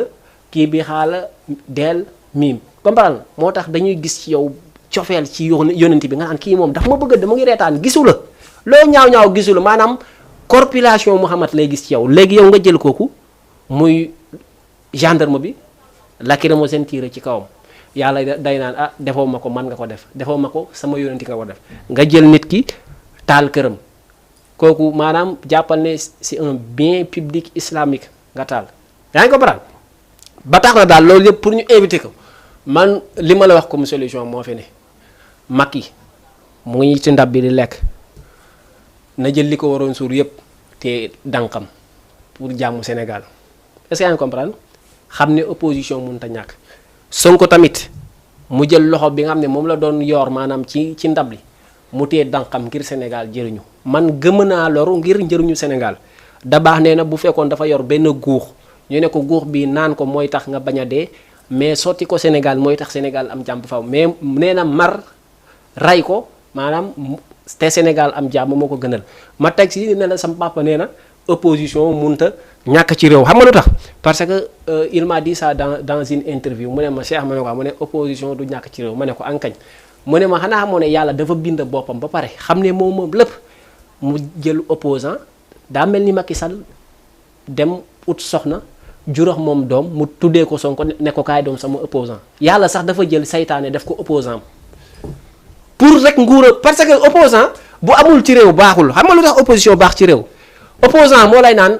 kii bi xaala deel miim comprendre moo tax dañuy gis ci yow cofeel ci yonent bi nga naan kii moom dafa ma bëgg dama ngi reetaan gisu la loo ñaaw gisu la maanaam corpulation Muhammad lay gis ci yow léegi yow nga jël kooku muy gendarme bi lacrymogène tiré ci kawam yàlla day naan ah defoo ma ko man nga ko def defoo ma ko sama yonenti nga ko def nga jël nit ki taal këram kooku maanaam jàppal ne c'est un bien public islamique nga taal yaa ngi ko baral ba tax na daal loolu yëpp pour ñu éviter ko man li ma la wax comme solution moo fi ne Macky mu ngi ci ndab bi di lekk na jël li ko waroon suur yëpp te dànqam pour jàmmu Sénégal est-ce que yaa ngi comprendre xam ne opposition mënut a ñàkk Sonko tamit mu jël loxo bi nga xam ne moom la doon yor maanaam ci ndab li mu tee dànqam ngir Sénégal jëriñu man gëm naa loru ngir njëriñu Sénégal da baax nee na bu fekkoon dafa yor benn guux ñu ne ko guux bi naan ko mooy tax nga bañ a dee mais sotti ko Sénégal mooy tax Sénégal am jàmm faw mais nee na mar ray ko maanaam te Sénégal am jàmm moo ko gënal ma teg si ne la sama papa nee na opposition munta ñàkk ci réew xam nga lu tax parce que il m'a dit ça dans une interview mu ne ma Cheikh ma ne ko mu ne opposition du ñàkk ci réew ma ne ko ankañ mu ne ma xanaa xamoo ne yàlla dafa bind boppam ba pare xam ne moom lépp mu jël opposant daa mel ni Macky Sall dem ut soxna jurax moom doom mu tuddee ko Sonko ne ko kaay doom sama opposant yàlla sax dafa jël saytaane def ko opposant pour rek nguura parce que opposant bu amul ci réew baaxul xam nga lu tax opposition baax ci réew opposant moo lay naan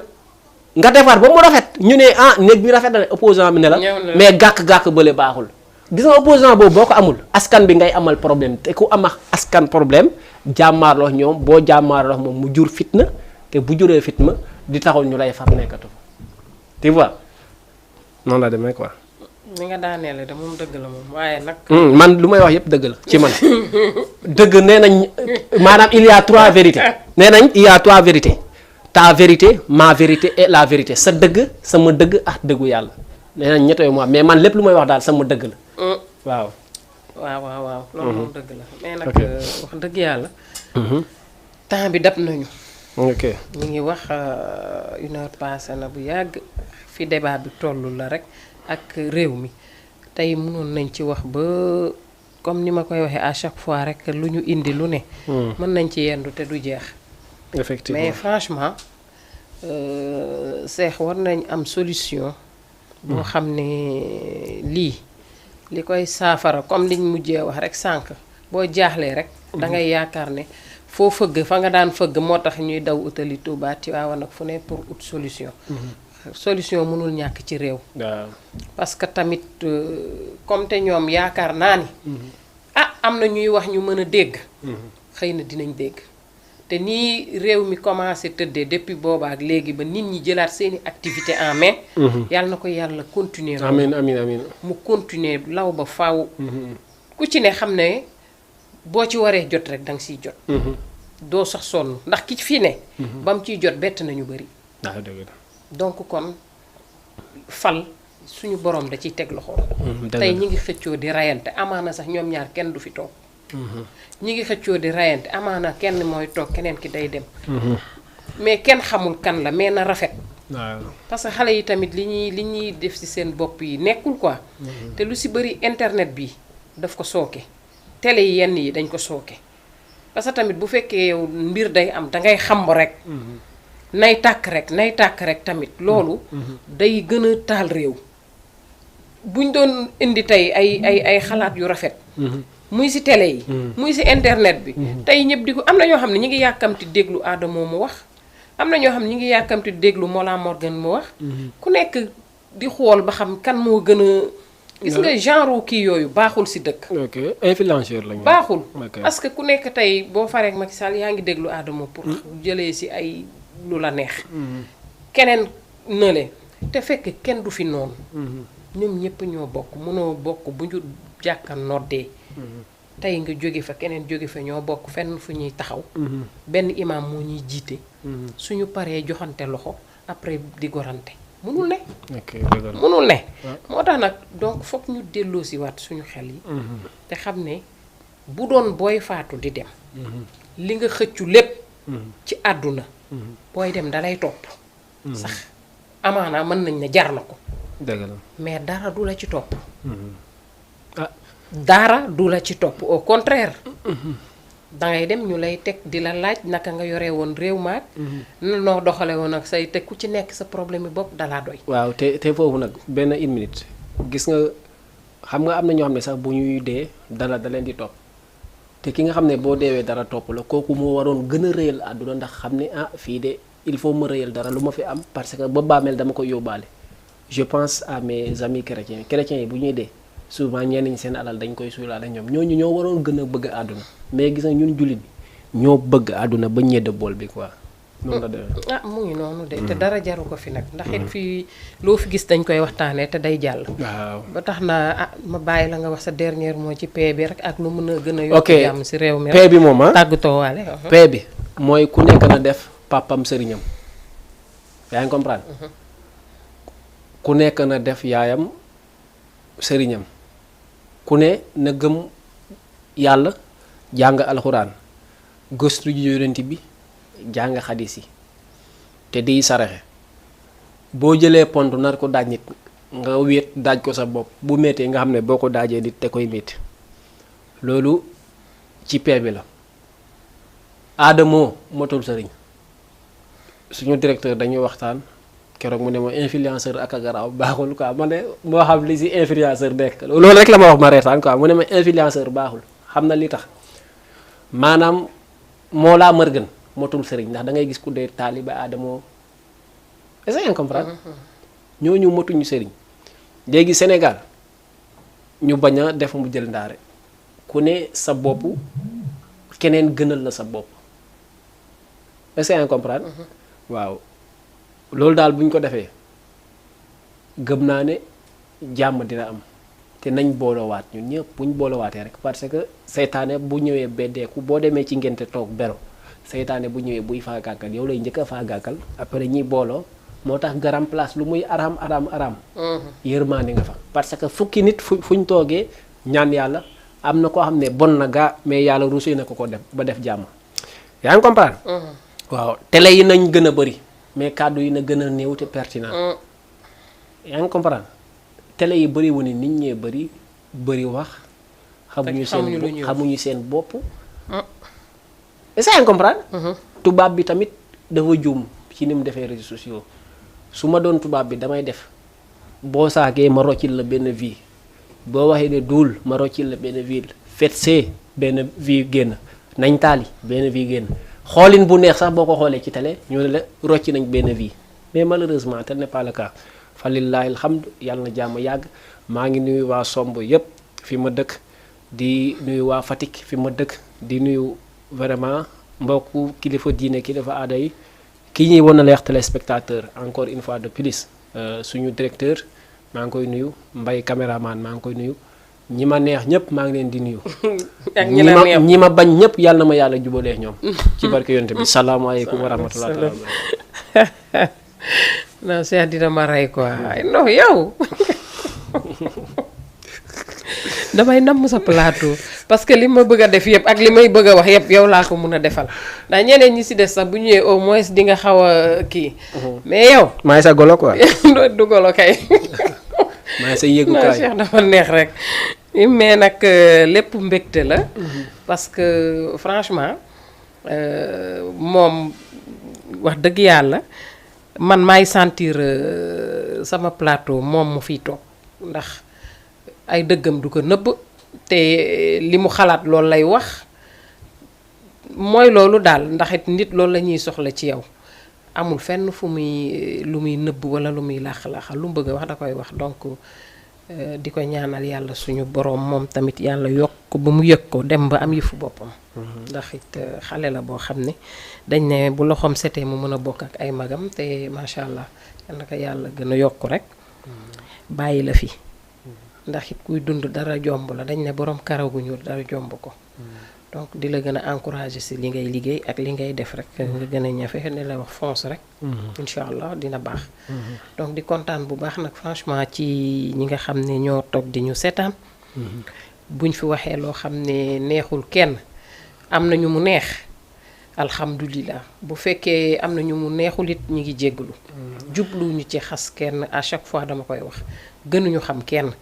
nga defar ba mu rafet ñu ne ah néeg bi rafet na ne opposant bi ne la mais gàkk-gàkk bële baaxul gis nga opposant boobu boo ko amul askan bi ngay amal problème te ku am askan problème jàmmaarloo ñoom boo jàmmaarloo moom mu jur fitna te bu juree fitna di taxul ñu lay far nekkatu tu vois noonu la demee quoi. ni nga daaneele de moom dëgg la moom waaye nag. man lu may wax yëpp dëgg la ci man dëgg nee nañ maanaam il y a 3 vérités nee nañ il y a 3 vérités ta vérité ma vérité et la vérité sa dëgg sama dëgg ak dëggu yàlla nee nañ ñett yooyu moo am mais man lépp lu may wax daal sama dëgg la. waaw. waaw loolu moom dëgg la. mais nag wax dëgg yàlla. temps bi dab nañu. ok ñu ngi wax 1 heure passé na bu yàgg fi débat bi tollu la rek ak réew mi tey mënoon nañ ci wax ba comme ni ma koy waxee à chaque fois rek lu ñu indi lu ne. mën nañ ci yendu te du jeex. effectivement mais franchement Cheikh war nañ am solution. boo xam ne li koy saafara comme liñ mujjee wax rek sànq boo jaaxlee rek. da ngay yaakaar ne foo fëgg fa nga daan fëgg moo tax ñuy daw utali Touba Tivaouane ak fu ne pour ut solution. solution mënul ñàkk ci réew. waaw parce que tamit comme te ñoom yaakaar naa ni. am na ñuy wax ñu mën a dégg. xëy na dinañ dégg. te nii réew mi commencé tëddee depuis boobaak léegi ba nit ñi jëlaat seeni activité en main. yàlla na ko yàlla continuer. amiin mu continuer law ba faaw. ku ci ne xam ne boo ci waree jot rek danga siy jot. doo sax sonn ndax ki fii ne. ba mu ciy jot bett nañu bari. donc kon fal suñu borom da ciy teg loxo. tey ñi ngi xëccoo di rayante amaana sax ñoom ñaar kenn du fi toog. ñi ngi xëccoo di rayante amaana kenn mooy toog keneen ki day dem. mais kenn xamul kan la mais na rafet. parce que xale yi tamit li ñuy def ci seen bopp yi nekkul quoi. te lu ci bari internet bi daf ko sooke. télé yi yenn yi dañ ko sooke. parce que tamit bu fekkee yow mbir day am dangay xam rek. nay tàkk rek tamit loolu. day gën a taal réew. buñ doon indi tey ay xalaat yu rafet. muy ci télé yi. muy ci internet bi. tey ñëpp di ko am na ñoo xam ne ñi ngi yàkkamti déglu Adamo mu wax. am na ñoo xam ne ñi ngi yàkkamti déglu Mollah Morgun mu wax. ku nekk di xool ba xam kan moo gën a. gis nga genre kii yooyu baaxul ci dëkk. ok influenceur lañu. baaxul parce que ku nekk tey boo faree ak Macky Sall yaa ngi déglu Adamo pour jëlee ci ay lu la neex. keneen nële te fekk kenn du fi noonu ñoom ñëpp ñoo bokk mënoo bokk bu ñu jàkka noddee tey nga jóge fa keneen jóge fa ñoo bokk fenn fu ñuy taxaw benn imam moo ñuy jiite suñu paree joxante loxo après di gorante mënul ne mënul ne moo tax nag donc foog ñu delloosi waat suñu xel yi te xam ne bu doon booy faatu di dem li nga xëccu lépp ci àdduna booy dem dalay topp sax amaana mën nañ ne jar na ko mais dara du la ci topp dara du la ci topp au contraire dangay dem ñu lay teg di la laaj naka nga yore woon réew maag noo doxale woon ak say te ku ci nekk sa problème yi bopp dalaa doy waaw te foofu nag benn une minute gis nga xam nga am na ñoo xam ne sax bu ñuy dee dara da leen di topp te ki nga xam ne boo deewee dara topp la kooku moo waroon gën a rëyal àdduna ndax xam ne fii de il faut ma rëyal dara lu ma fi am parce que ba bàmmeel dama koy yóbbaale je pense à mes amis chrétiens yi bu ñuy dee souvent ñenn ñi seen alal dañ koy suulaale ñoom ñooñu ñoo waroon gën a bëgg àdduna mais gis nga ñun jullit bi ñoo bëgg àdduna ba ñedd bool bi quoi noonu la demee. mu ngi noonu de te dara jaru ko fi nag ndax it fii loo fi gis dañ koy waxtaanee te day jàll. waaw ba tax na ma bàyyi la nga wax sa dernier mot ci paix bi rek ak lu mën a gën a yokk jàmm si réew mi paix bi moom tàggatoo waale paix bi mooy ku nekk na def papam sëriñam yaa ngi comprendre ku nekk na def yaayam sëriñam ku ne na gëm yàlla jàng alxuraan gëstu ji yonent bi jàng xadis yi te di saraxe boo jëlee pont nar ko daaj nit nga wéet daaj ko sa bopp bu méttee nga xam ne boo ko daajee nit te koy métti loolu ci paix bi la Adamo motul sëriñ suñu directeur dañuy waxtaan keroog mu ne ma influenceur ak a garaaw baaxul quoi ma ne moo xam li si influenceur nekk loolu rek la ma wax ma reetaan quoi mu ne ma influenceur baaxul xam na li tax maanaam moo laa mër gën motul sëriñ ndax da ngay gis ku dee taaliba Adamo est-ce que comprendre ñooñu motuñu sëriñ léegi Sénégal ñu bañ a def mu jël ndaare ku ne sa bopp keneen gënal la sa bopp est-ce que comprendre waaw loolu daal bu ñu ko defee gëm naa ne jàmm dina am te nañ boolowaat ñun ñëpp bu ñu boolowaatee rek parce que seytaane bu ñëwee beddeeku boo demee ci ngénte toog bero seytaane bu ñëwee buy faagaagal yow lay njëkk a faagaagal après ñi booloo moo tax garam place lu muy araam yërmaande nga fa parce que fukki nit fuñ toogee ñaan yàlla am na koo xam ne bon na gaa mais yàlla ruusee na ko def ba def jàmm yaa ngi comprendre waaw télé yi nañ gën a bëri mais kàddu yi na gën a néew te pertinent yaa ngi comprendre télé yi bëri wu ni nit ñee bëri wax xamuñu seen bopp est-ce que yaa ngi comprendre tubaab bi tamit dafa juum ci ni mu defee réseaux sociaux su ma doon tubaab bi damay def boo saagee ma roccil la benn vie boo waxee ne duul ma roccil la benn vie fetsee benn vie génn nañ taali benn vie génn xoolin bu neex sax boo ko xoolee ci télé ñu ne la rocci nañ benn vie mais malheureusement tel n'est pas le cas fa lillahi alhamdu yàlla na jàmm yàgg maa ngi nuyu waa Somb yëpp fi ma dëkk di nuyu waa Fatick fi ma dëkk di nuyu vraiment mbokku kilifa diine kilifa aada yi kii ñuy wan na leex téléspectateur encore une fois de plus suñu directeur maa ngi koy nuyu Mbaye caméraman maa ngi koy nuyu ñi ma neex ñëpp maa ngi leen di nuyu ñi ma bañ ñëpp yàlla na ma yàlla jubalee ñoom ci barke yonte bi salaamaaleykum wa rahmatulah taala non Cheikh dina ma rey quoi non yow damay namm sa plateau parce que li ma bëgg a def yëpp ak li may bëgg a wax yëpp yow laa ko mun a defal ndax ñeneen ñi si des sax bu ñëwee au moins di nga xaw a kii mais yow maay sa golo quoi du golo kay maay sa yëgukaay Cheikh dafa neex rek mais nag lépp mbégte la parce que franchement moom wax dëgg yàlla man maay sentir sama plateau moom mu fiy toog ndax ay dëggam du ko nëbb te li mu xalaat loolu lay wax mooy loolu daal ndax it nit loolu la ñuy soxla ci yow amul fenn fu muy lu muy nëbb wala lu muy làq-làqal lu mu bëgg a wax da koy wax donc di ko ñaanal yàlla suñu borom moom tamit yàlla yokk ko ba mu yëg ko dem ba am yëfu boppam. ndax it xale la boo xam ne dañ ne bu loxoom setee mu mën a bokk ak ay magam te macha allah yal na ko yàlla gën a yokk rek. bàyyi la fi. ndax it kuy dund dara jomb la dañ ne borom karaw gu ñuul dara jomb ko. donc di la gën a encourager si li ngay liggéey ak li ngay def rek nga gën a ñafe ne la wax fonce rek. incha allah dina baax. donc di kontaan bu baax nag franchement ci ñi nga xam ne ñoo toog di ñu seetaan. buñ fi waxee loo xam ne neexul kenn am na ñu mu neex alhamdulilah bu fekkee am na ñu mu neexul it ñi ngi jégglu jubluñu ci xas kenn à chaque fois dama koy wax gënuñu xam kenn.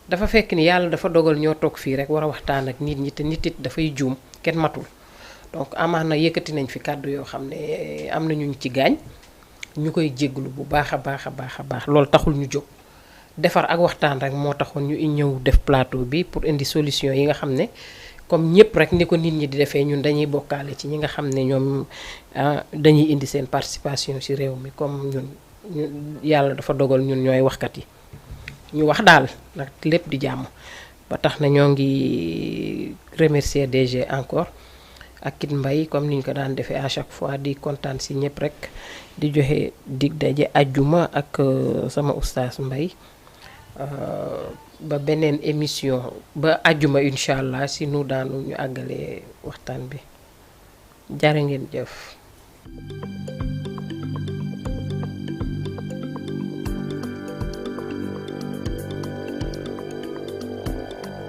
dafa fekk ni yàlla dafa dogal ñoo toog fii rek war a waxtaan ak nit ñi te nit it dafay juum kenn matul donc amaana yëkkati nañ fi kàddu yoo xam ne am na ñu ci gaañ ñu koy jégglu bu baax a baax a baax a baax loolu taxul ñu jóg defar ak waxtaan rek moo taxoon ñu ñëw def plateau bi pour indi solution yi nga xam ne comme ñëpp rek ni ko nit ñi di defee ñun dañuy bokkaale ci ñi nga xam ne ñoom dañuy indi seen participation ci réew mi comme ñun yàlla dafa dogal ñun ñooy waxkat yi. ñu wax daal nag lépp di jàmm ba tax na ñoo ngi remercier DG encore ak Kit Mbaye comme ni ñu ko daan defee à chaque fois di kontaan si ñëpp rek di joxe dig daje ajjuma ak sama oustaz Mbaye ba beneen émission ba ajjuma incha allah si nu daanu ñu àggalee waxtaan bi jërë ngeen jëf.